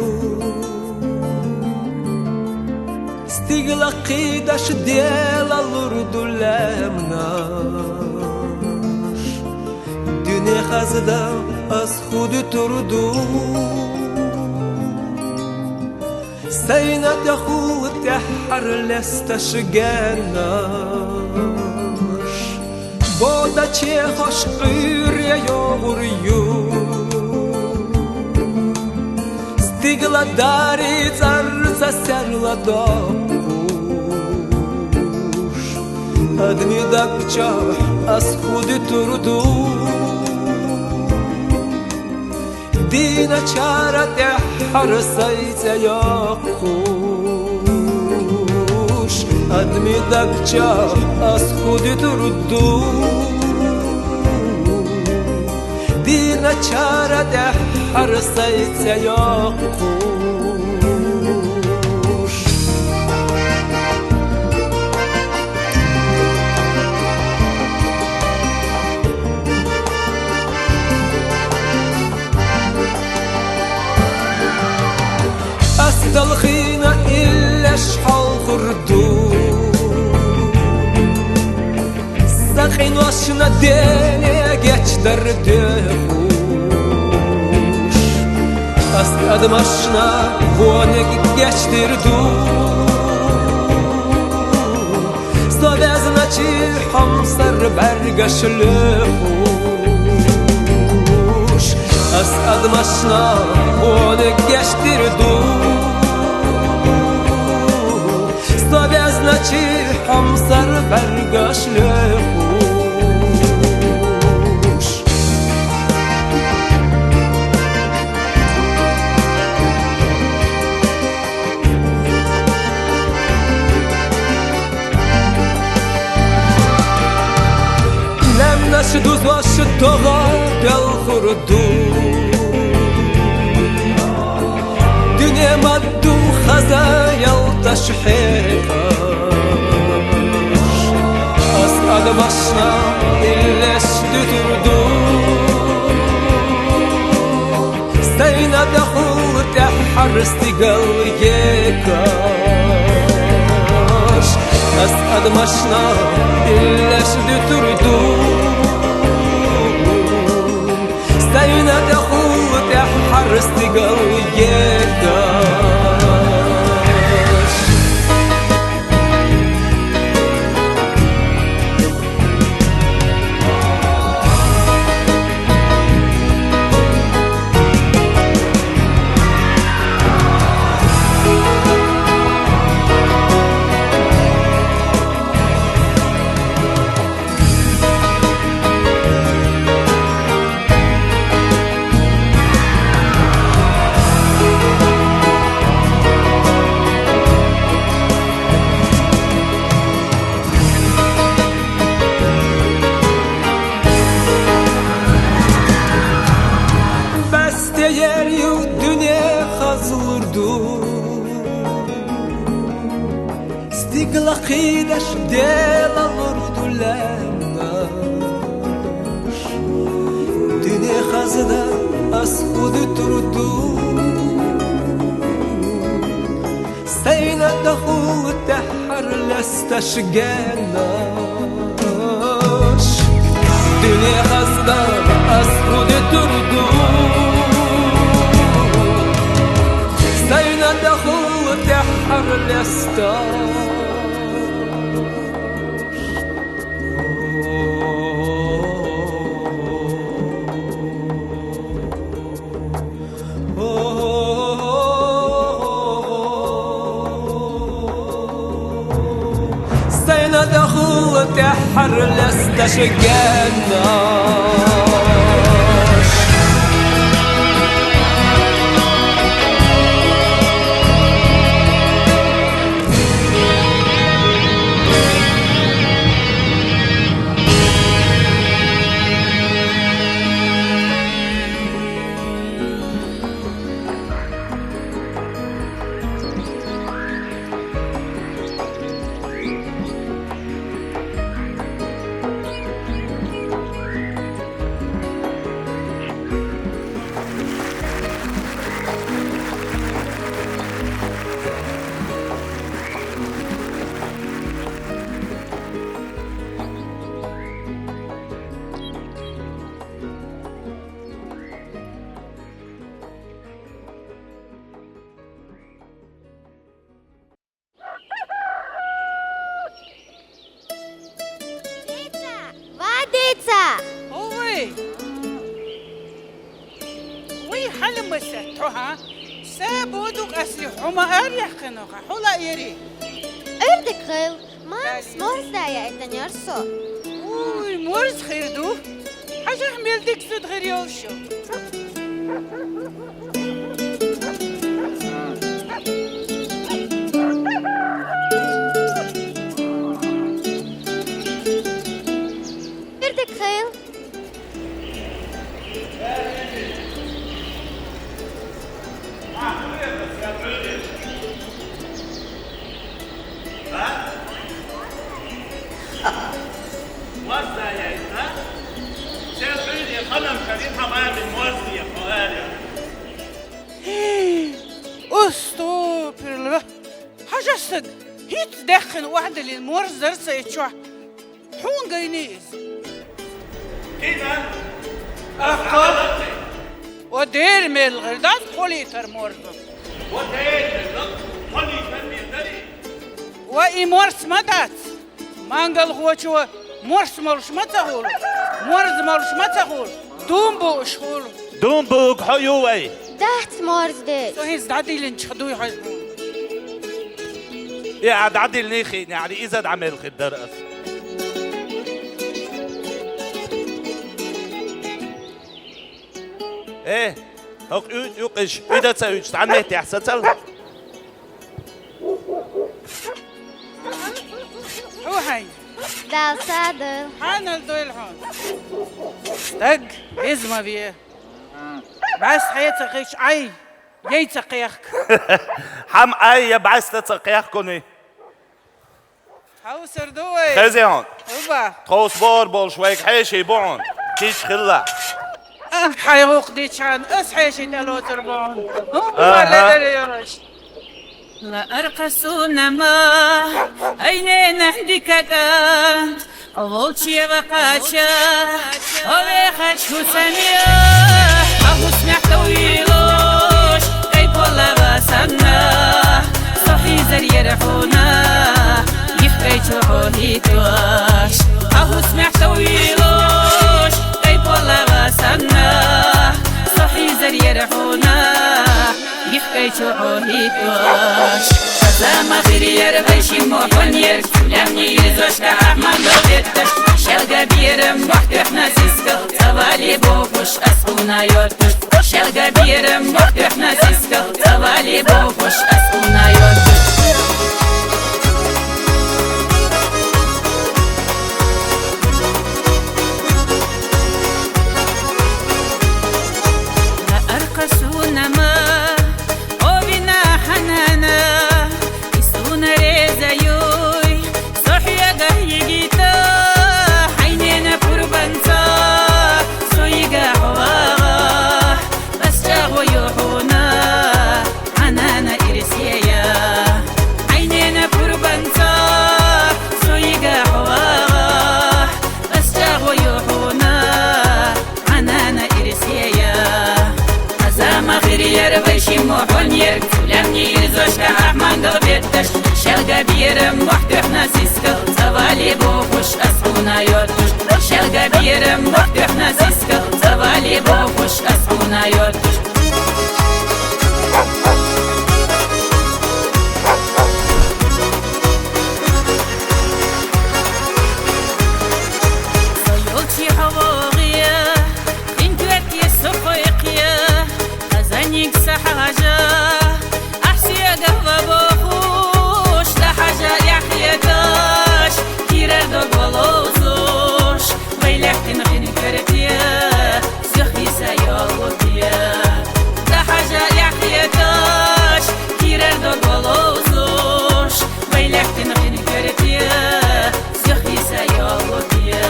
Стигалахи дешдел алурду лемнаш, дуне хазда аз худи турду. Сайна тӀехул тӀеххьарлесташ геннаш, бода чехош гӀуьре йогӀур ю. Стигла дари цӀарца серла дохуш, адми дагчахь аз худи турду. Дина чара тӀеххьар сай цӀе йохуш, адми дагчахь аз худи турду. Дина чара тӀеххьар сай цӀе йохуш. Асталхина иллеш хьалхурду. Са къиношна дене гечдар дехуш, ас адамашна вонег гечдирду. Со везначи хьамсар бӀаргаш лехуш, ас адамашна вонег гечдирду. Со везначи хьамсар бӀаргаш лехуш. Лемнаш дузош тогӀа белхурду. Дуне мадду хаза ялташ хӀекаш, ас адамашна иллеш дутурду. Сайна дахул тӀеххьар стигал екаш, ас адамашна иллеш дутурду. Сайна дахул тӀеххьар стигал екаш. Бес тӀеер ю дуне хазлурду. Стигалахи дешдел алурду лемнаш, дуне хазда аз худи турду. Сайна дахул тӀеххьар лесташ геннаш, дуне хазда аз худи турду. Сайна дахул тӀеххьар лесташ. Сайна дахул тӀеххьар лесташ геннаш. Масет, хьо, хьа? Се боду къасли, хьо ма аряхъеноха, хьо ла эри. Эрдик гъел, мамс Дали. Морз дая этанерсо. Уй, морз хирду. Хьажа мелдик зуд гъир ёлшу. Эрдик гъел. Уступирла. Хьажа саг, хӀинц деххин вахдалин морз зарца иччохь. Хьун гайни иза? Кина? Ахъа? О дер мел гӀир дац кхо литр морзу. О дер мел гӀир кхо литр мел дари? Ва и морс ма дац. Мангалхочо морс молуш ма ца хуьлу, морз молуш ма ца хуьлу, дум бууш хуьлу. Дум буг хьо ю вай? Дац морз деш. Со хӀинца дӀадиллинчух дуй хьажа. И а дӀадиллний хиъни, иза дӀа мел хир дара ас. Э, хӀокху уьйтӀа юкъаш, уьда ца уьйтӀаш, цхьана меттехь сацал. Хьо хьайн? Дала садал. Хьанал дойла хьуна. Стаг, беза ма ве. БӀаьс хье ца хиш, Ӏай, яй ца кхехка. Хьам Ӏай я бӀаьста ца кхехкуни. Хьовсар ду вай. Хезий хьуна? Уба. Тховс бохур болуш вайга хьеший бу хьуна. Кийча хилла. Ахь, хьайн гӀуллакх дичхьана, ас хьеший тӀелоцур бу хьуна. Уба. Аха. Ледара йолуш. Лааркха суна ма, ай ненан дика кӀант, волче вакхача, хьо вехача хӀусаме, хьан хӀусамехь товйийлуш, тӀай поллава санна, со хьийзар яра хьуна, йихкайчу хьо хӀиттош. Хьан хӀусамехь товйийлуш, тӀай поллава санна, со хьийзар яра хьуна, йихкайчу хьо хӀиттош. Хаза ма хир яра вай шиммо хьонерг, лаьмни ирзошка ахман до бетташ. Шелга берам мохь тоьхна сискал, цавали бохуш ас хьуна йоттуш. Шелга берам мохь тоьхна сискал, цавали бохуш ас хьуна йоттуш. Лааркха суна ма, о вина хьанана, и суна реза юй, со хьегахь йигита, хьайн ненан пурбанца, со йигахь вагӀахь, ас чӀагӀо ю хьуна, хьан нана ирсе я. Хьайн ненан пурбанца, со йигахь вагӀахь, ас чӀагӀо ю хьуна, хьан нана ирсе я. Хаза ма хир яра вай шиммо хьонерг, лаьмни ирзошка ахман до бетташ. Шелга берам мохь тоьхна сискал, цавали бохуш ас хьуна йоттуш. Шелга берам мохь тоьхна сискал, цавали бохуш ас хьуна йоттуш. Со йолчи хьо вогӀе, хин коьрте со кхойкхе, хазаниг ца хьажа, ахь соьга ва бохуш, дан хьажа яхьеташ, кийрара дог ва ловзуш, вай лаьттина хин коьрте, сох хьийса йолу те. Дан хьажа яхьеташ, кийрара дог ва ловзуш, вай лаьттина хин коьрте, сох хьийса йолу те.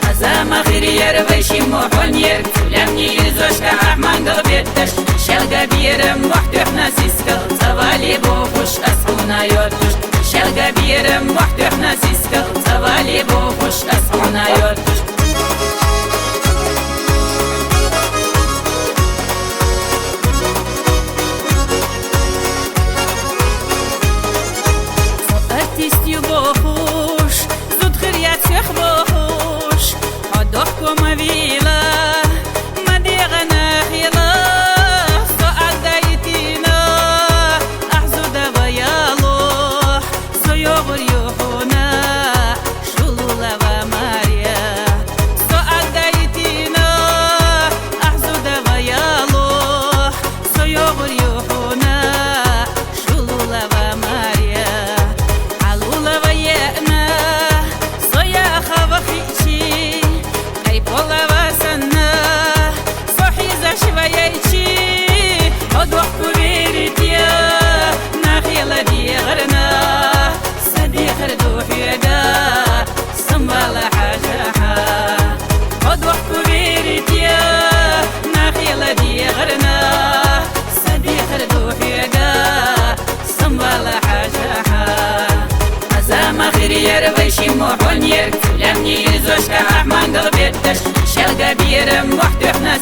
Хаза ма хир яра вай шиммо хьонерг, лаьмни ирзошка ахман до бетташ. Шелга берам мохь тоьхна сискал, цавали бохуш ас хьуна йоттуш. Шелга берам мохь тоьхна сискал, цавали бохуш ас хьуна йоттуш. Со артист ю бохуш, зуда хир яц юьхь бохуш, хьо дохко ма вийла, ма дегӀана хила,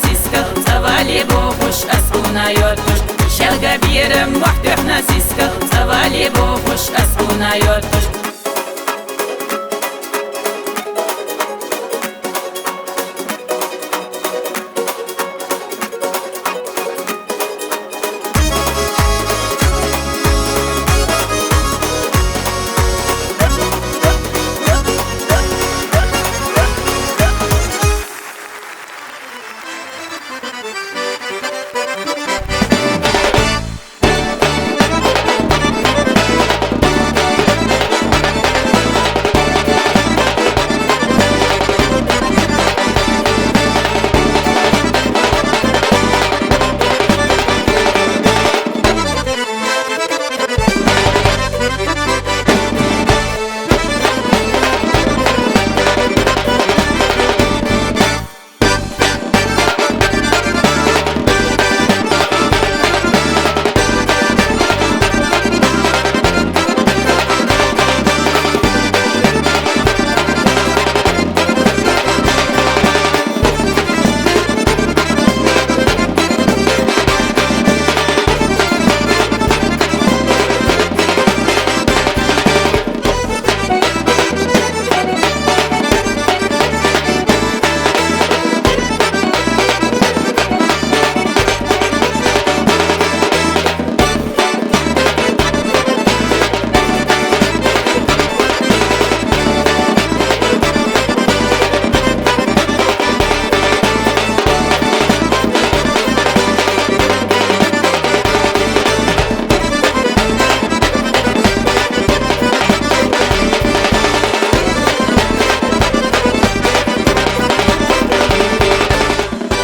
сискал, цӀа вале бохуш, ас хьуна йоттуш. Шелга берам мохь тоьхна сискал, цӀа вале бохуш, ас хьуна йоттуш.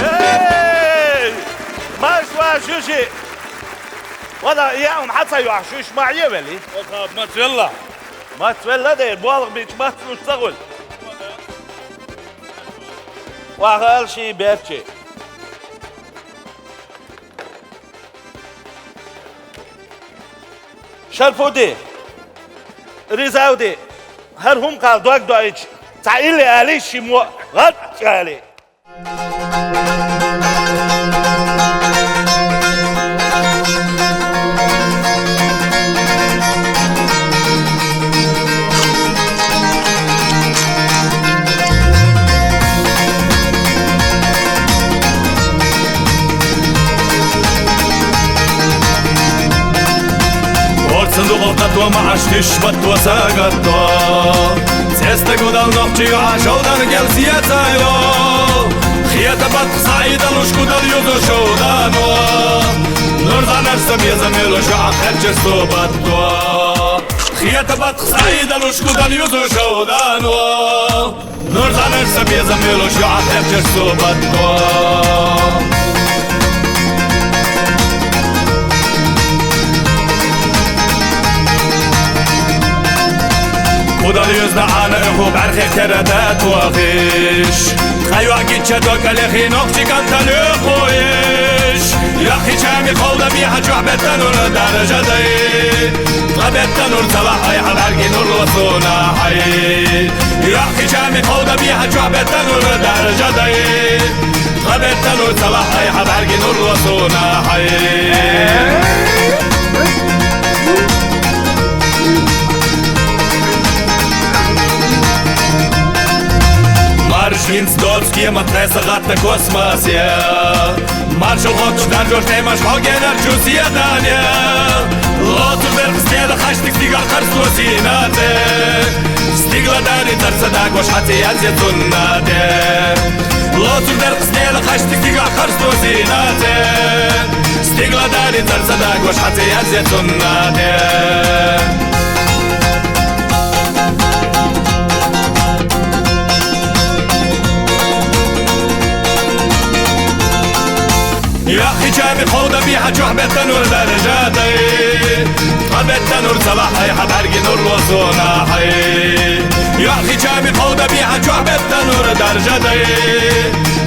Эй! Марш ван, жуьжи! Вала, я, хьан ца йохьуш, шуьш ма Ӏевели? Оха, мацвелла. Мацвелла де, болх бича мац луш ца гӀур. Ваха ала ший берчи. Шарфуди, Ризавди, хӀара хӀума кхалла дог доуьйтуш, цхьа илли али ши мо гӀад али. Орцан дукъа къато маӀаш тиш батто сагатто. Цеста гудал нохчи юӀа шовдан гел сецайо. Хета бат саида луш гудал юзу шовдано. Нур занар са беза мело шуӀа хача собатто. Хета бат саида луш гудал юзу шовдано. Нур занар са беза мело шуӀа хача собатто. Кудал юзна Ӏана уху бӀархе кера да тухиш. Къайва гича докале хи нохчи кантале хуиш. Яхи чами холда би хачу бетанур даржадай. Ткъа бетанур цала хай хабарги нур лосуна хай. Яхи чами холда би хачу бетанур даржадай. Ткъа бетанур цала хай хабарги нур лосуна хай. Марш гинц доцке ма тхеса гӀатта космосе. Марш ухочу даржор темаш хьогенар чу седане. Лоцу берх стеда хаштик стига харсло синаце. Стигла дари тарса дагош хати язе цуннаде. Лоцу берх стеда хаштик стига харсло синаце. Стигла дари тарса дагош хати язе цуннаде. Яхи чами холда би хачу бетанур даржадай. Ткъа бетанур цала хай хабарги нур лосуна хай. Яхи чами холда би хачу бетанур даржадай.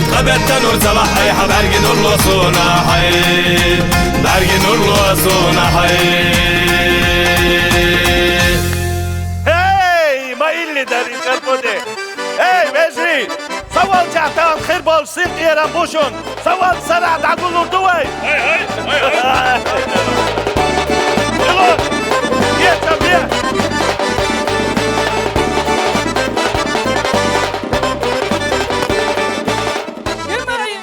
Ткъа бетанур цала хай хабарги нур лосуна хай. Барги нур лосуна хай. Эй, ма илли дари чарподе. Эй, вежи! Са Валча тан хир болуш син тӀера бушун. Ца валча сара дӀагулур ду вай. Ай, ай, ай, ай. Било. Е, ца бе. Жимаи-,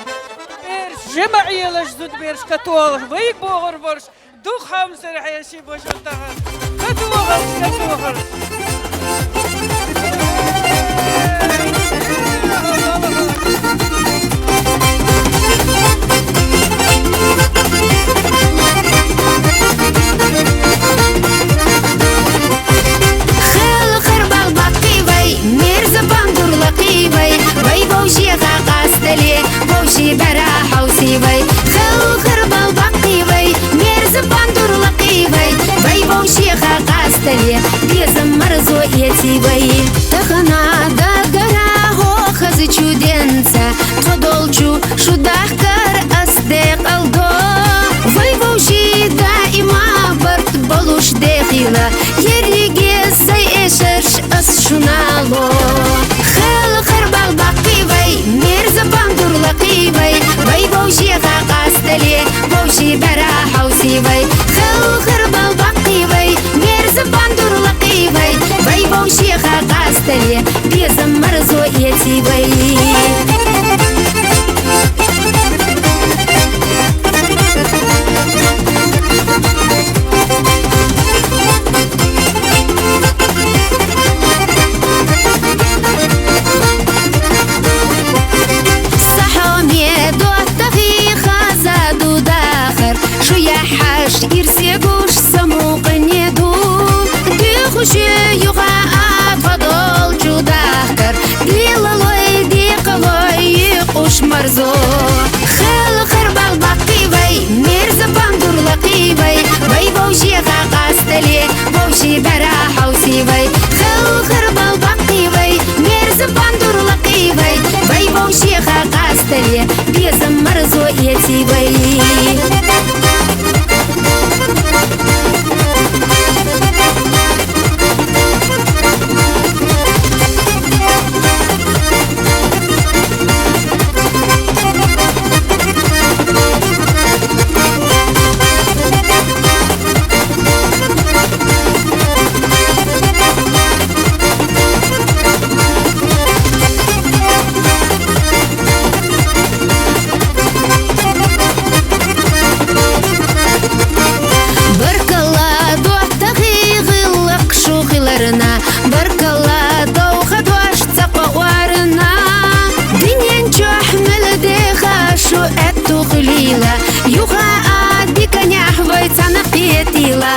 жимаӀелаш зудабераш католаш, вайга богӀур бараш. Дукха хӀама сара хьеший божал тахар. Катохар, катохар. Хелхар балбаккхий вай, мерза бандур лакхий вай, вай вовшеха къастале, вовший бара хьовсий вай. Хелхар балбаккхий вай, мерза бандур лакхий вай, вай вовшеха къастале, безам марзо эций вай. Тахана дагара хьо хазачу денца, тхо долчу шу дахкар ас декъалдо. Вай вовший даима барт болуш дехила, ерриге сай эшарш ас шунало. Хелхар балбаккхий вай, мерза бандур лакхий вай, вай вовшеха къастале, вовший бара хьовсий вай. Хелхар балбаккхий вай, мерза бандур лакхий вай, вай вовшеха къастале, безам марзо эций вай. Сахьоме доттагӀий хаза ду дахар, шу яхьаш ирсе гуш самукъане ду. Дуьху шу юха а тхо долчу дахкар, дилалой декъалой юкъуш марзо. Хелхар балбаккхий вай, мерза бандур лакхий вай, вай вовшеха къастале, вовший бара хьовсий вай. Хелхар балбаккхий вай, мерза бандур лакхий вай, вай вовшеха къастале, безам марзо эций вай. Баркалла, доттагӀий, гӀиллакх шу хиларна, баркалла, довха дош ца кхоарна. Динен чохь мел деха шу аьтту хуьлийла, юха а диканехь вай цхьаьна кхетийла.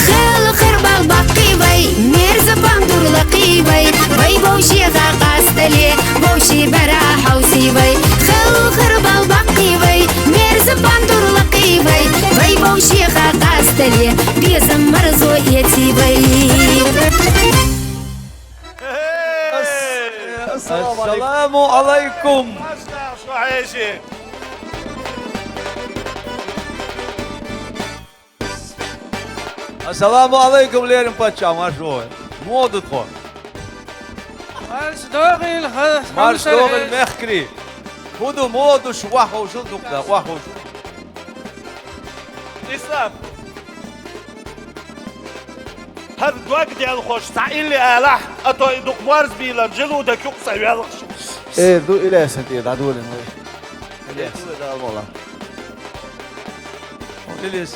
Хелхар балбаккхий вай, мерза бандур лакхий вай, вай вовшеха къастале, вовший бара хьовсий вай. Хелхар балбаккхий вай, мерза бандур лакхий вай, вай вовшеха къастале, безам марзо эций вай. Ас-, ассаламу алайкум. Ассаламу алайкум, леррина паччахь, марш вогӀийла. Муха ду тхо? Марш догӀийла, ха-, марш догӀийла, мехкарий. ХӀун ду, муха ду шу, охьаховшал дукха, охьаховшал. Ислам. ХӀара дог делхаш цхьа илли алахь, а то и дукха морз бийлан, желудок юкъа ца велхаш. Э, ду Илесан тӀе дӀадолийна вай. Илес. Дала мола. Илес.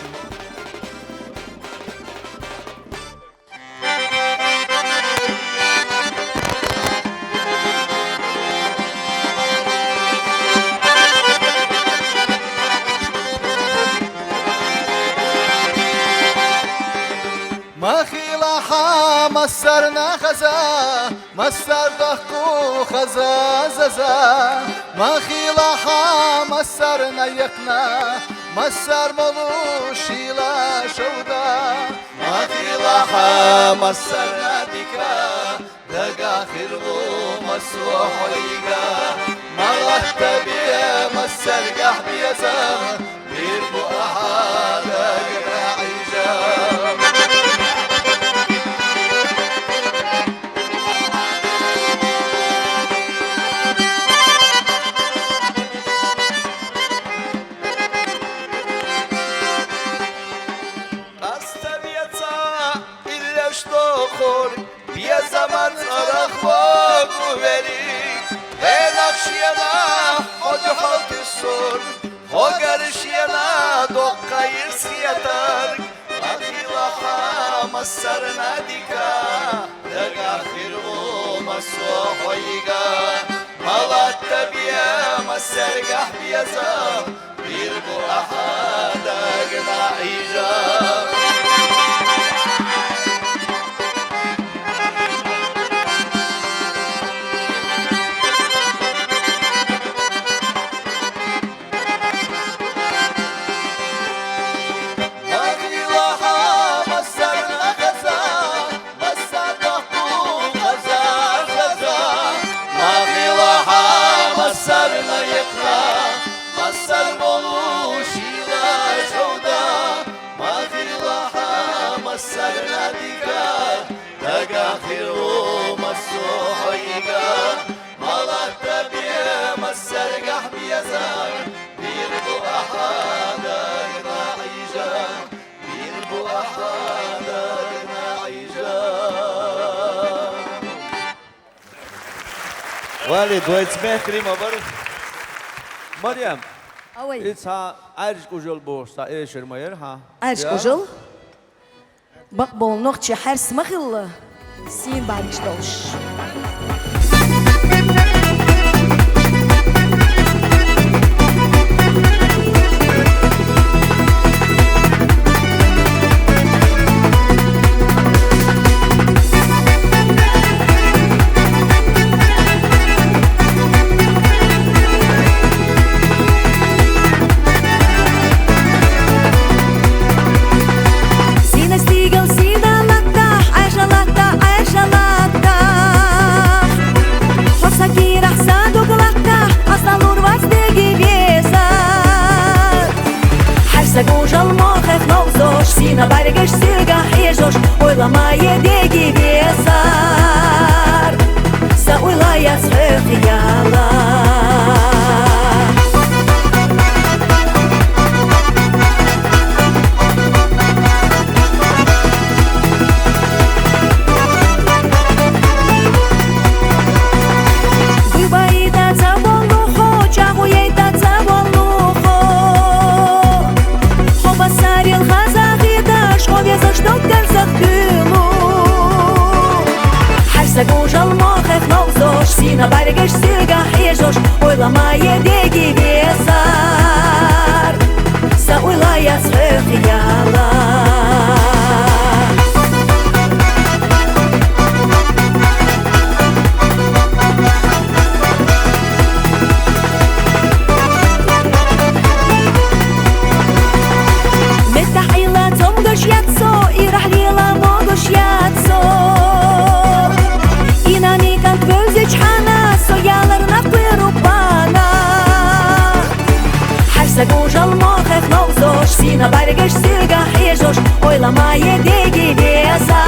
Ма хила хьан массарна хаза, массар дохку хаза заза. Ма хила хьан массарна яккхина, массар молуш йила шовда. Ма хила хьан массарна дика, дагахь хир ву массо а хьоьга. Ма латта бе массаргахь безам, бийр бу ахьа дагара Ӏийжам. Заман цӀарах ва гуверик, венах шена хӀоди хӀалтӀи сур, хӀогар шена доккха ирс ятарг, махила хӀама сарна дика, дагахир ума со хӀойга, малатта бема сергахь беза, бирбу ахӀа дагна гӀижа. Махила хӀама сарна хаза, Масса дахъу хаза, хаза, махила хӀама сарна ихъна, массар болу шила жавда, махила хӀама сарна дика, дагахир ума со хӀойга, малатта бема сергахь беза, бирбу ахӀа дагна гӀижа. Валид, вайца мехкарий ма бара. Марьям, Авай. Ица Ӏаьржа кӀужал бохуш цхьа эшар ма яра хьан? Ӏаьржа кӀужал? Бакъболу нохчи хьаьрс ма хилла, сийна бӀаьргаш долуш. Сийна стигал, сийна латтахь, Ӏаьржа латта, Ӏаьржа латта. Хьо сан кийрахь, сан дог латтахь, хьо сан лур вац деги веза. Хьаьрса гужал мохех новзош, сийна бӀаьргаш сиргахь хьежош, ойла ма е деги везар. Сан уйла яц хьоьху яла. Дуй баийта ца болу хьо, чӀагӀо яйта ца болу хьо. Хьо басарел хаза хеташ, хьо везаш дог карзах дуьйлу. Хьаьрса гужал мохех новзош, сийна бӀаьргаш сиргахь хьежош, ойла ма е деги везар. Сан уйла яц хьоьху яла. Меттахь Ӏила цомгаш яц со, ирахь лела могуш яц со. Инани кӀант вевзичхьана, со ялар нах кхуьру бана. Хьаьрса гужал мохех новзош, сийна бӀаьргаш сиргахь хьежош, ойла ма е деги везар.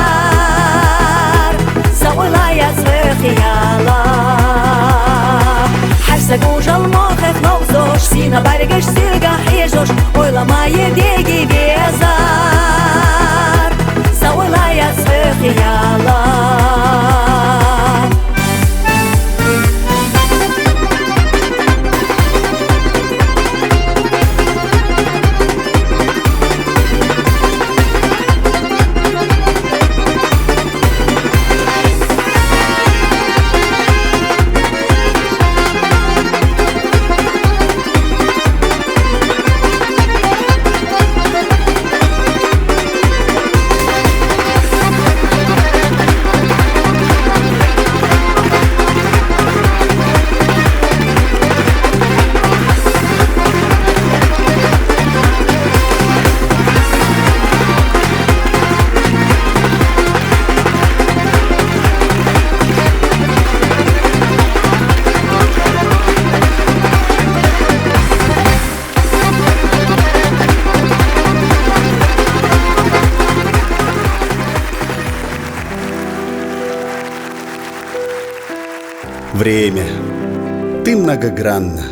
Сан уйла яц хьоьху яла. Хьаьрса гужал мохех новзош, сийна бӀаьргаш сиргахь хьежош, ойла ма е деги везар. Сан уйла яц хьоьху яла. Время. Ты многогранна.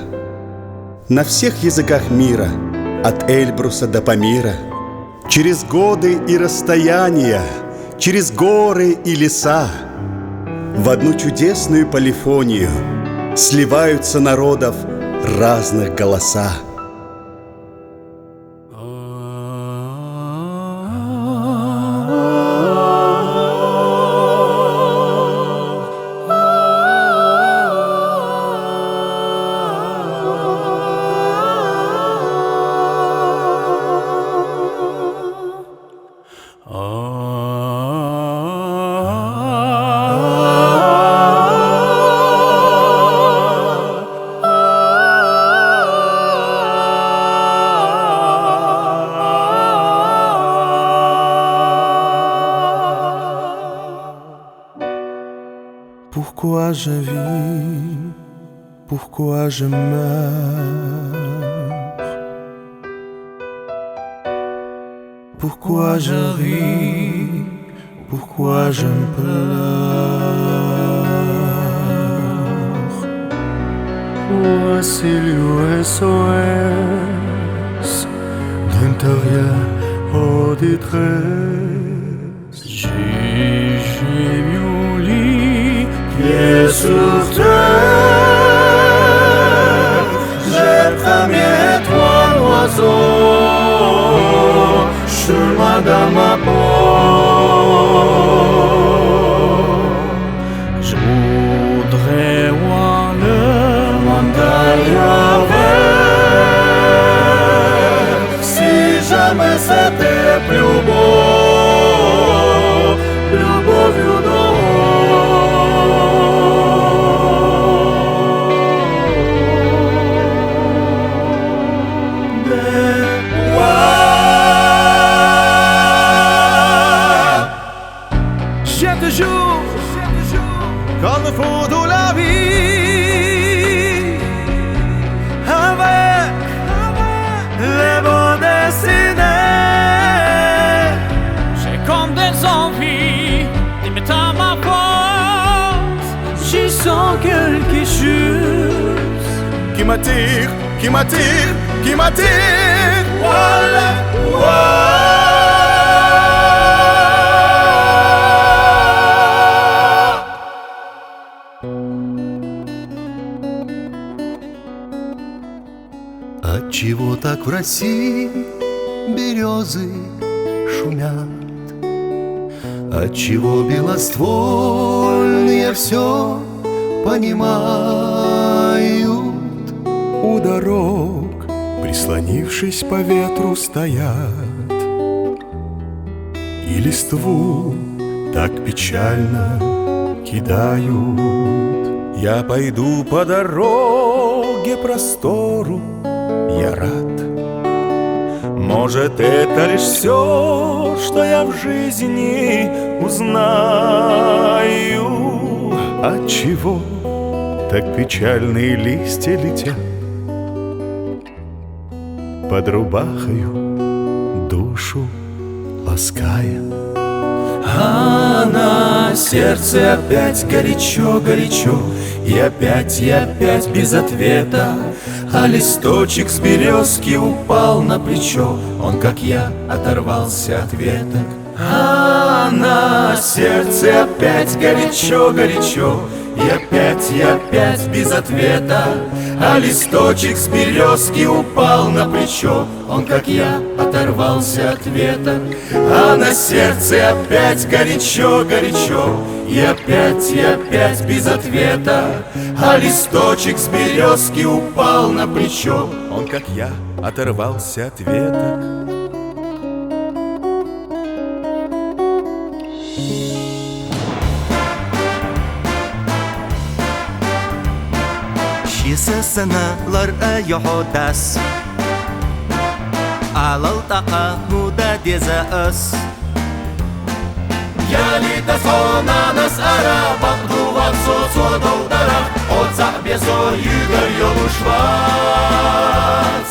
На всех языках мира, от Эльбруса до Памира, через годы и расстояния, через горы и леса, В одну чудесную полифонию сливаются народов разных голоса. Pourquoi je vis? Pourquoi je meurs? Pourquoi je ris? Pourquoi je pleure? Voici le S O S d'un terrier en détresse. J'ai, j'ai mis au lit, pieds sur terre. J'ai cramé trois oiseaux, je suis madame à bord. Je voudrais voir le monde ailleurs. Si jamais c'était plus beau, plus beau, plus beau. J'ai toujours quand le fond de la vie avec les bandes dessinées. J'ai comme des envies de mettre à ma porte. Je sens quelque chose qui m'attire, qui m'attire, qui m'attire. Voilà, voilà. Отчего так в России березы шумят? Отчего белоствольные все понимают? У дорог, прислонившись по ветру, стоят и листву так печально кидают. Я пойду по дороге простору, я рад. Может, это лишь все, что я в жизни узнаю. Отчего так печальные листья летят, под рубахою душу лаская? А на сердце опять горячо, горячо, и опять, и опять без ответа. А листочек с березки упал на плечо, он, как я, оторвался от веток. А на сердце опять горячо, горячо, и опять, и опять без ответа. А листочек с березки упал на плечо, он, как я, оторвался от веток. А на сердце опять горячо, горячо, и опять, и опять без ответа. А листочек с березки упал на плечо, он, как я, оторвался от веток. Ши сысыналар ы йоьхьо дас, алал тӀаккха нуда деза ыс. Ялитас хьона нас ара, бакъду вацо цо дов дарах, о цаӀ бесо югар йолуш вац.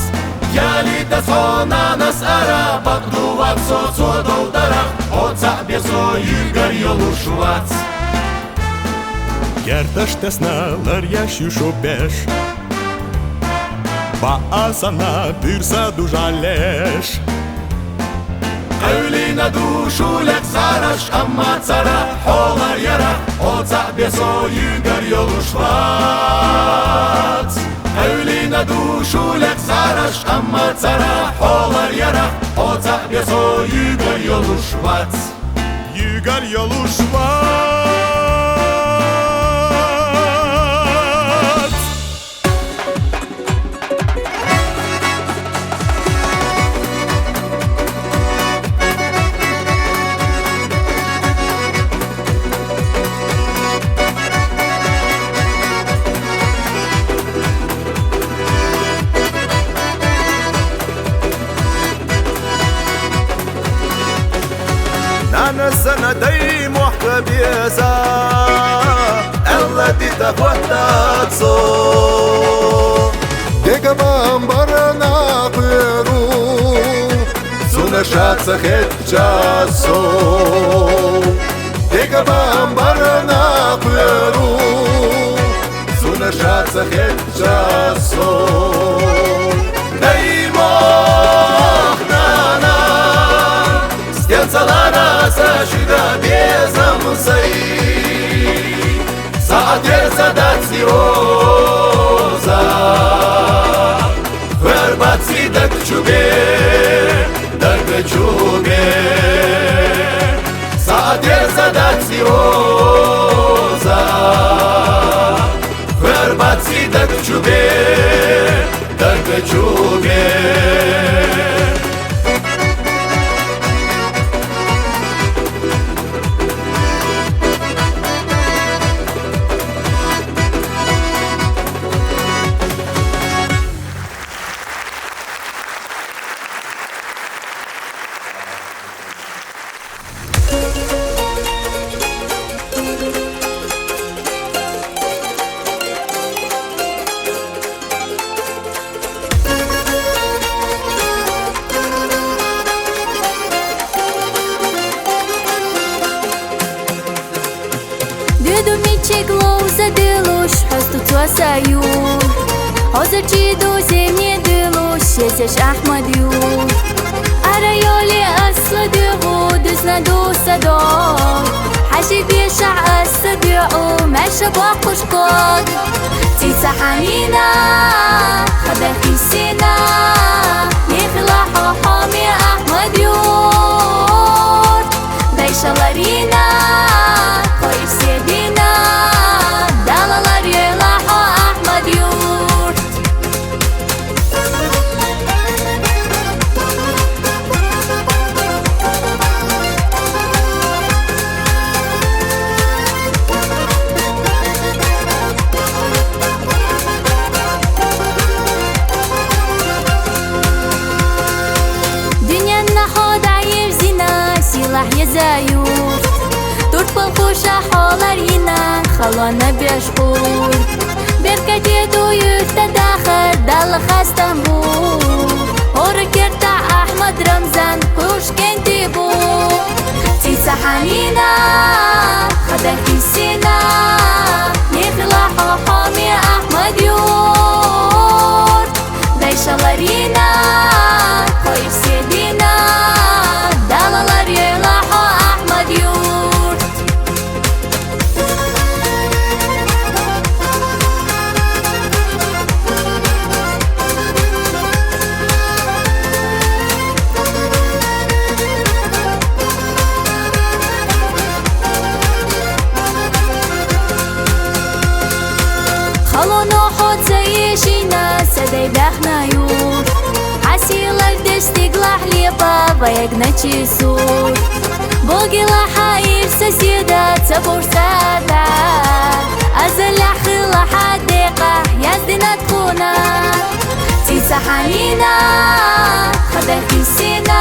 Ялитас хьона нас ара, бакъду вацо цо дов дарах, о цаӀ бесо югар йолуш вац. Герташ тесна ларъеш юшу беш, баасана бирса дужалеш. Къевлина ду шулехь цӀараш, амма цара хьолар ярах, хьо цхьаъ бесо юьгар йолуш вац. Къевлина ду шулехь цӀараш, амма цара хьолар ярах, хьо цхьаъ бесо юьгар йолуш вац. Юьгар йолуш вац. Нана сана дай мохка беза, Алла дита хватта цо. Дега бамбарана кхуьру, суна шаца хетчасо. Дега бамбарана кхуьру, суна шаца хетчасо. Дай мохк, нана, стенцалара са шуьга безам сай. Саатер са дац и оза, хвер бац и даг чубе, даг чубе. Саатер са дац и оза, хвер бац и даг чубе, даг чубе. Дуьду мичиг ловза дуьлуш, хьоз ду цо са юрт. Хьоза чи ду зевне дуьлуш, езеш Ахьмад юрт. Ара йоли асла дуьгӀу, дуьзна ду са догӀ. Хьажи бешахь аса дуьгӀу, маьрша боккхуш код. Цица хьанина, хада хисина, нихла хьо хьоме Ахьмад юрт. Дайшаларина, хо исседина, далалар йойла хьо Ахьмад юрт. Дуьненна хьо дӀаевзина, сийлахь еза юрт. Турпал хуша хьолар йина, халонна беш гӀур. Беркате ду юьртда дахар, Далла хастам бу. ХӀора керта Ахьмад Рамзан, хуш кӀентӀи бу. Цица хьанина, хада хисина, нихла хьо хьоме Ахьмад юрт. Дайшаларина, хо исседина, далалар йойла хьо Ахьмад юрт. Халоно хьо ца ешина, са дай баьхна юрт. Хьан сийлалла деш стиглахь лепа ваягначи сур. Богила хьаир соседа ца бурсада. Азаллахь хила хьан декъахь яздина тхуна. Цица хьанина, хада хисина,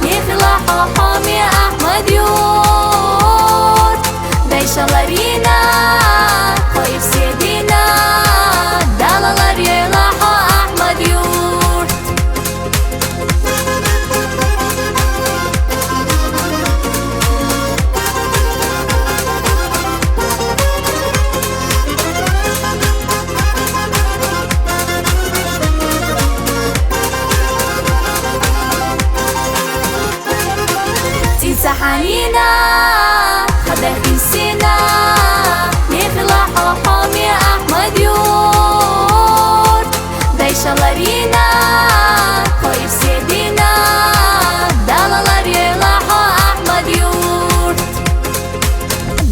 нихла хьо хьоме Ахьмад юрт. Дайшаларина, хо исседина, далалар йойла хьо Ахьмад юрт. Ӏалина, хадахисина, михла хӀо-хӀоми Ахмад-Юрт. Дайшаларина, хӀо ибседина, далалар ела хӀо Ахмад-Юрт.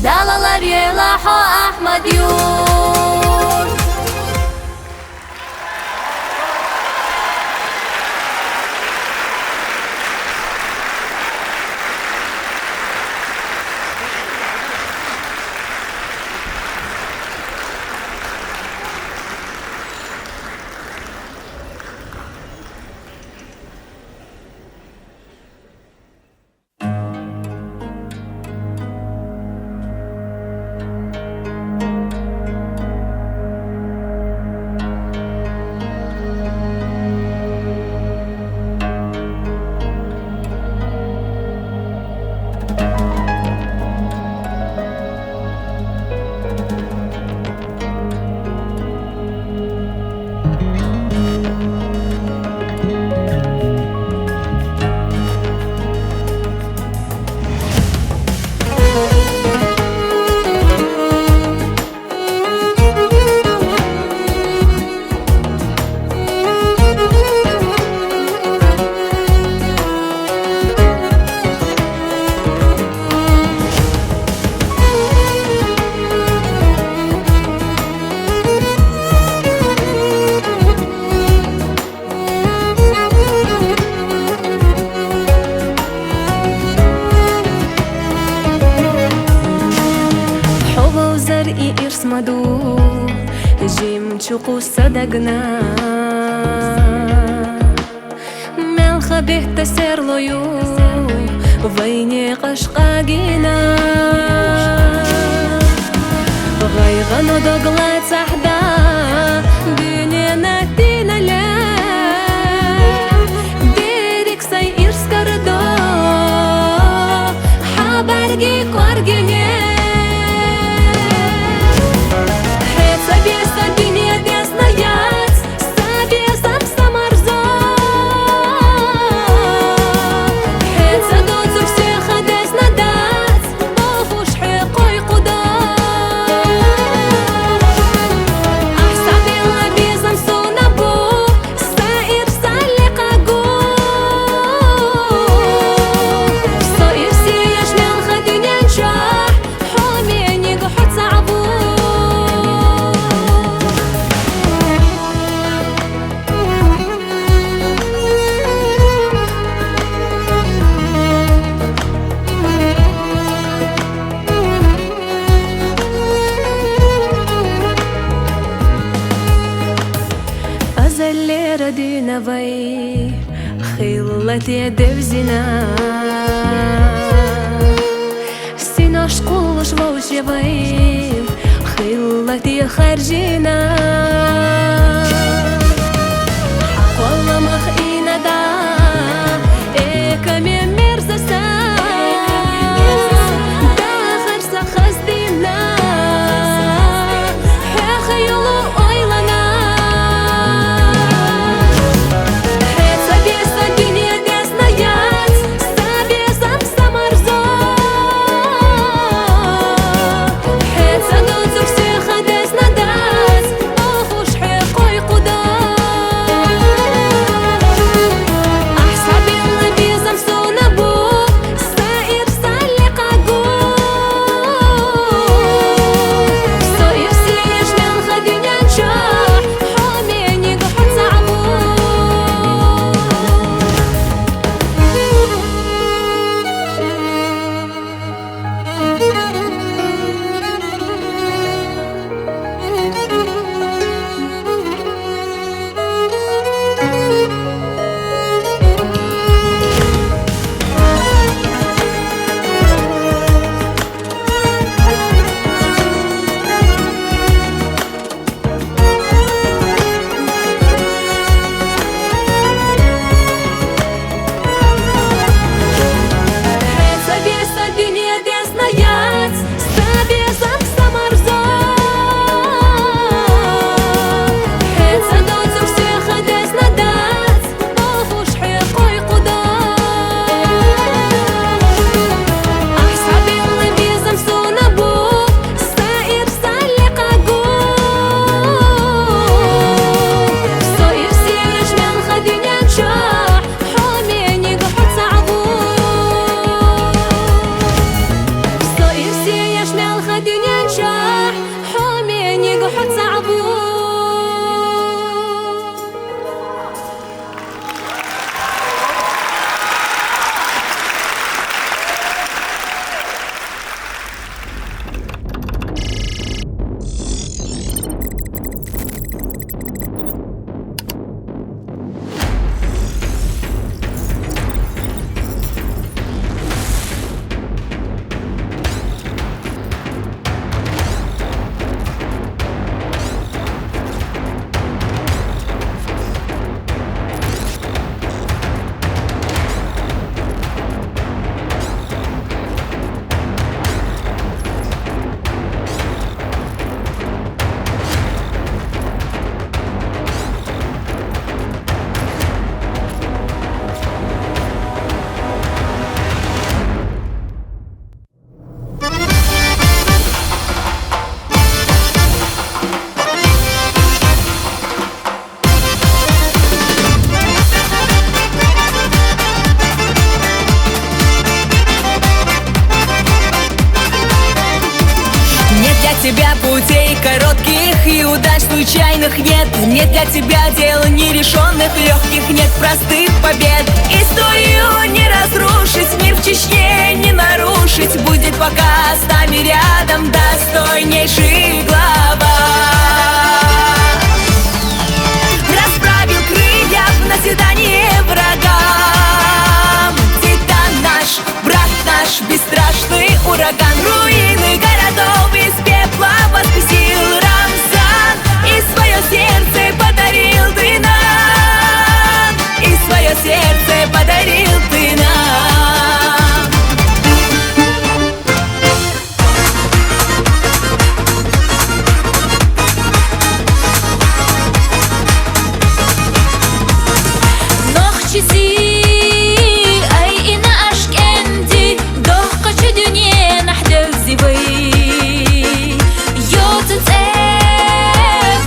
Далалар ела хӀо Ахмад-Юрт. ХӀу валзар и ирс ма ду, жимчугъу садагна. Мелха бетта серлою, вайне къашкъагина. Гъайгъано догла цахда, дуьнена тинала. Дерик сай ирс кардо, хабарги кваргине. ХӀеца беса дуьньядес наяц, са бесам самарзо. ХӀеца доцур се хадес надац, бохуш хӀе къойкъуда. Ахь са бела безам сона бу, са ирс са лекъагу. Со ирсияш мелха дуьнен чохь, хьо мениг хьо цаӀ ву. Азаллера дуьйна вай хиллати девзина. Синош кхуллуш вовши вай хиллати харжина. Хьакъвалла мах инада, экаме мерзаса, дахар са хаздина. ХӀех юлу ойлана. ХӀеца беса дуьньядес наяц, са бесам самарзо. ХӀеца доцур се хадес надац, бохуш хӀе къой Нет, нет для тебя дел нерешенных, легких нет простых побед. Историю не разрушить, мир в Чечне не нарушить. Будет пока с нами рядом достойнейший глава. Расправил крылья в назидание врагам. Титан наш, брат наш, бесстрашный ураган. Руины городов из пепла воскресил Рамзан. И свое сердце подарил ты нам. И свое сердце подарил ты нам. Нохчийзи, ай, ина ашкӀенди, дохкачи дуьненахь девзи вай. Йоцу цӀе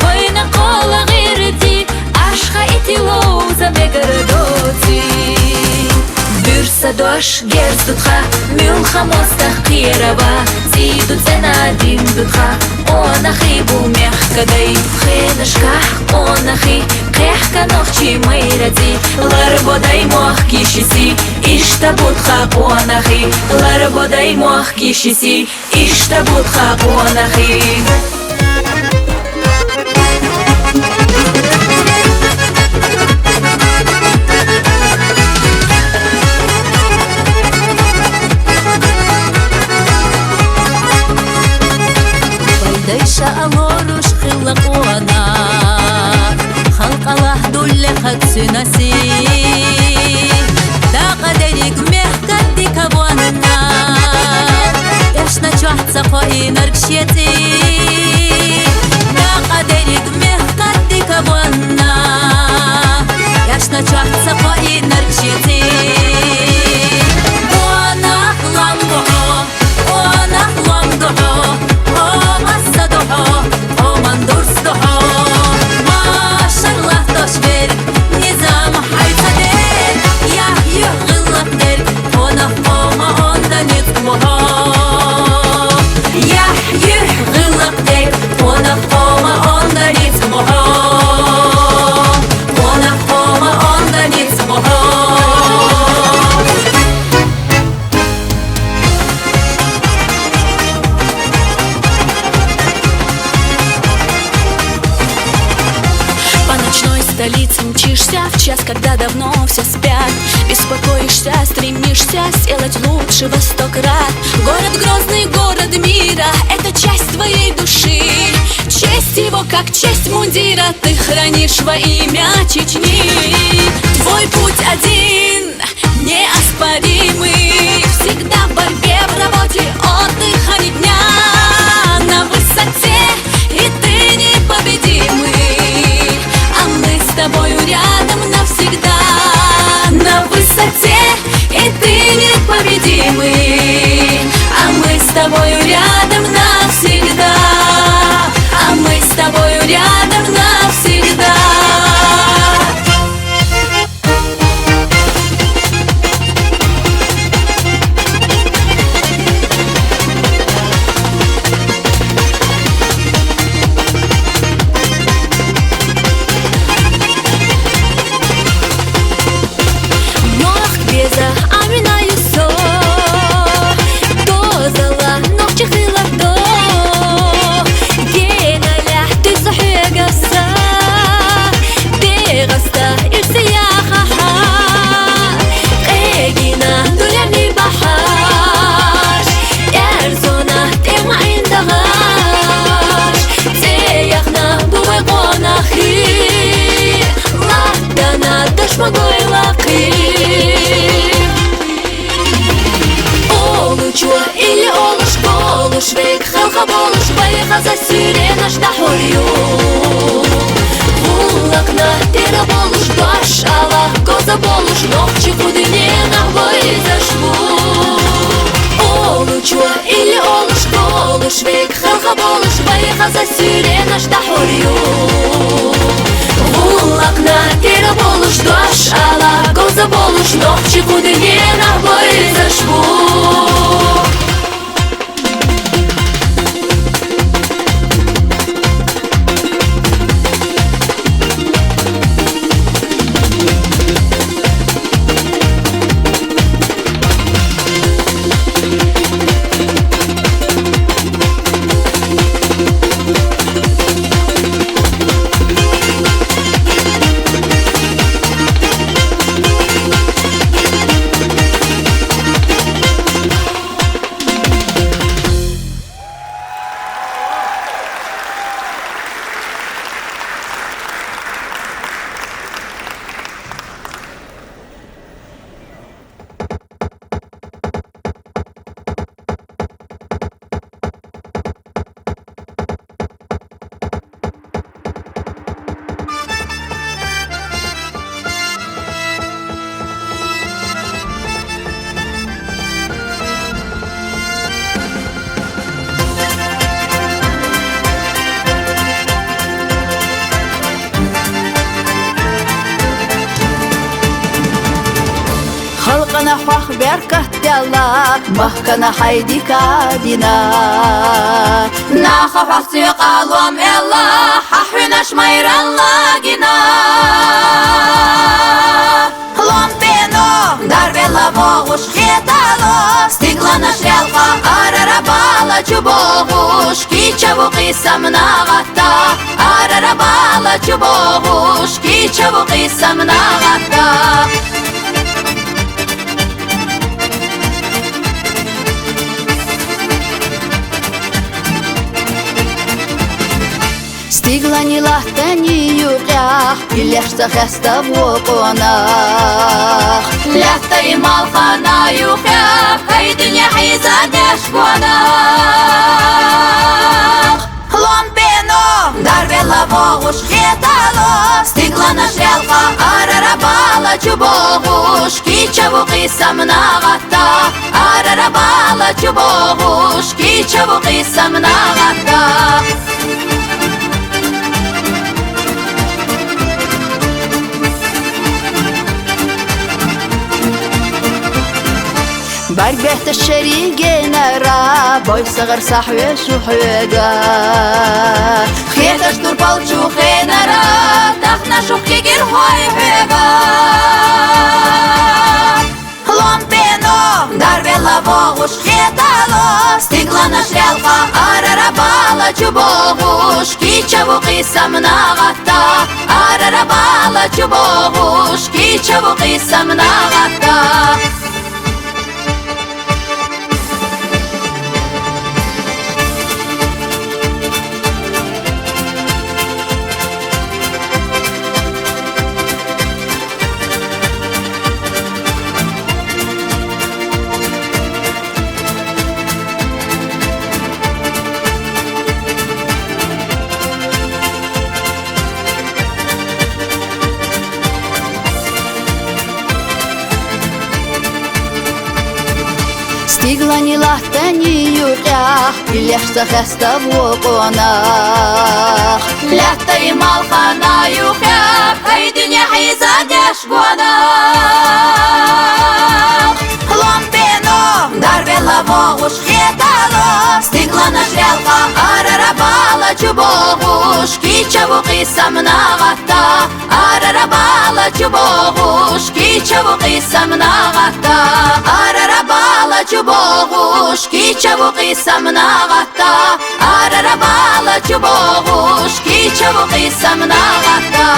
вайна кхола гъирди, ашха итилов за мегар доци. Буьрса дош герз дутха, муьлхха мостагӀ кхерава, цӀийду цӀена дин дутха, къонахий бу мехкадай, хенашкахь къонахий, кхехка нохчий майраци, ларбодай мохк йишиси, иштта бутха къонахий, ларбодай мохк йишиси, иштта бутха къонахий. Пайдайша алоруш хилла къонах, халкъалахь дуллехъад цуьнаси. Дакъа дерриг мехкад дика ванна, эшна чохь ца кхоинарг шеци. Дакъа дерриг мехкад дика ванна, эшна чохь ца кхоинарг шеци. Къонах лам бу хьо, къонах лам ду хьо, о масса ду хьо, о мандурс ду хьо. Машалла, дош берг, низам хьайца дерг, яхь юьхь гӀиллакх дерг, къонах къома онда ницкъ бу хьо. Яхь юьхь гӀиллакх дерг, къонах къома онда ницкъ бу хьо. Къонах къома онда ницкъ бу хьо. По ночной столице мчишься в час, когда давно все спят. Беспокоишься, стремишься сделать лучше во сто крат. Город Грозный, город мира, это часть твоей души. Честь его, как честь мундира, ты хранишь во имя Чечни. Твой путь один, неоспоримый. Всегда в борьбе, в работе, отдыха ни дня. На высоте, и ты непобедимый. А мы с тобою рядом навсегда. На высоте, и ты непобедимый. А мы с тобою рядом навсегда. А мы с тобою рядом навсегда. Мохк беза Амина Юсо, дозалла нохчи хилар до. Геналехь туьса хьегаса, дегӀаста ирси яхахьа. Къегина дуьнени бахьаш, эрзона тӀема индагӀаш. ЦӀе яхна бувай къонахи, ладана дашма гойла кхи. Олучу или олуш болуш век, халха болуш, байхаза сиренаш дахьурю. ГӀуллакхна тера болуш, дош ала гоза болуш, нохчи кху дуьненахь вайзаш бу. Олучу или олуш болуш век, халха болуш, байхаза сиренаш дахьурю. ГӀуллакхна тера болуш, дош ала гоза болуш, нохчи кху дуьненахь вайзаш бу. Беркат делла, махкана хьайдика дина. Наха хьох цӀи къалом элла, хьахьуьнаш майралла гина. Лом пено, дарбелла вогӀуш хетало, стигланаш релха арара бала чубогӀуш, кича вукъи самнагӀатта, арара бала чубогӀуш, кича вукъи самнагӀатта. Стиглани латтани юкъях, илешца хестав вокъонах. Лятта и малхана юкъях, кайдине хьизадеш гонах. Лом пено, дарбелла вогӀуш хетало, стигланаш релха арара бала чубогӀуш, кича вукъи самнагӀатта, арара бала чубогӀуш, кича вукъи самнагӀатта. Барбетта шеригенара, бойсагъар сахьвеш ухьвега. Хеташ турпал чухенара, тахна шух кегир хой хьвега. Лом пено, дарбелла вогӀуш хетало, стигланаш релха арара бала чубогӀуш, кича вукъи самнагӀатта, арара бала чубогӀуш, кича вукъи самнагӀатта. Стиглани латтани юкъях, илешца хестав вокъонах. Лятта и малхана юкъях, кайдине хьизадеш гонах. Лом пено, дарбелла вогӀуш хетало, стигланаш релха арара бала чубогӀуш, кича вукъи самнагӀатта, арара бала чубогӀуш, кича вукъи самнагӀатта, арара бала чубогӀуш, кича вукъи самнагӀатта, арара бала чубогӀуш, кича вукъи самнагӀатта.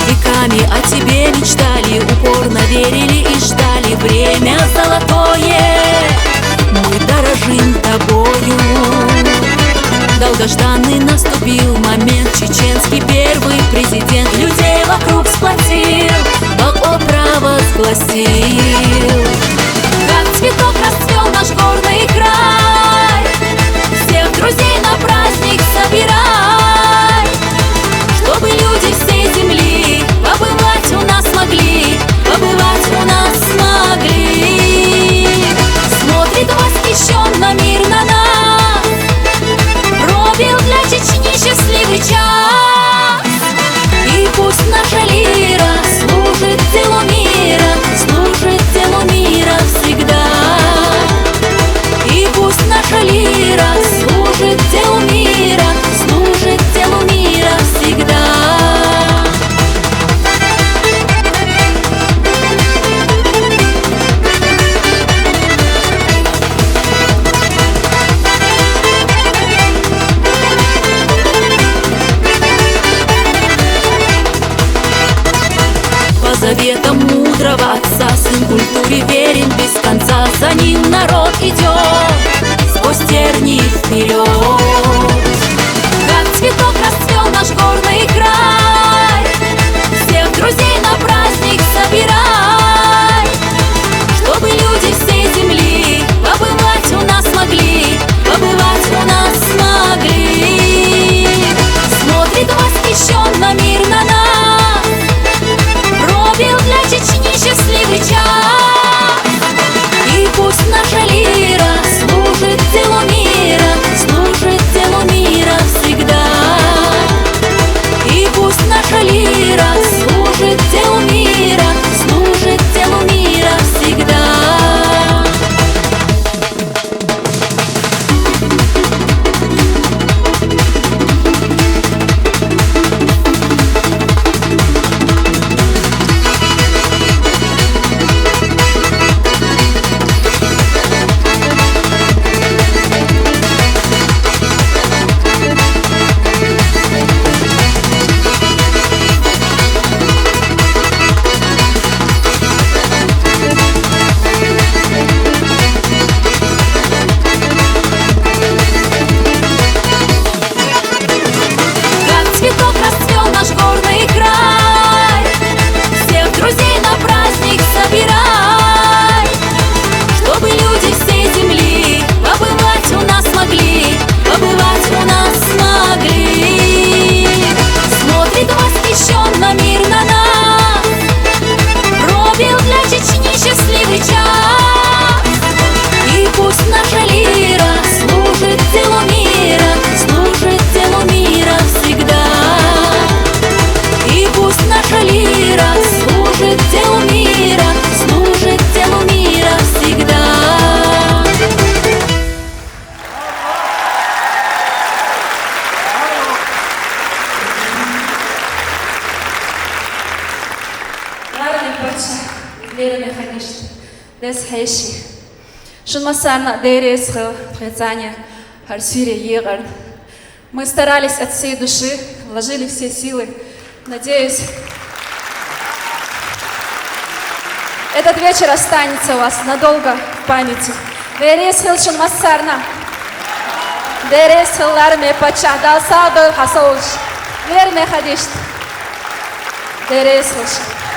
Веками о тебе мечтали, упорно верили и ждали время золотое. Мы дорожим тобою. Долгожданный наступил момент. Чеченский первый президент людей вокруг сплотил, Бог провозгласил. Как цветок расцвел наш горный край. Всех друзей на праздник собирай, чтобы люди всей земли побывать у нас смогли, побывать у нас смогли. Смотрит восхищенно мир на нас, пробил для Чечни счастливый час. И пусть наша лира служит делу мира, служит делу мира всегда. Эс хэши. Шун массаарна дээрээ схэл тхэцаня харсире егар. Мы старались от всей души, вложили все силы. Надеюсь, этот вечер останется у вас надолго в памяти. Дээрээ схэл шун массаарна. Дээрээ схэллар ме пача далсаадо хасоуш. Вер ме хадишт. Дээрээ схэл шун.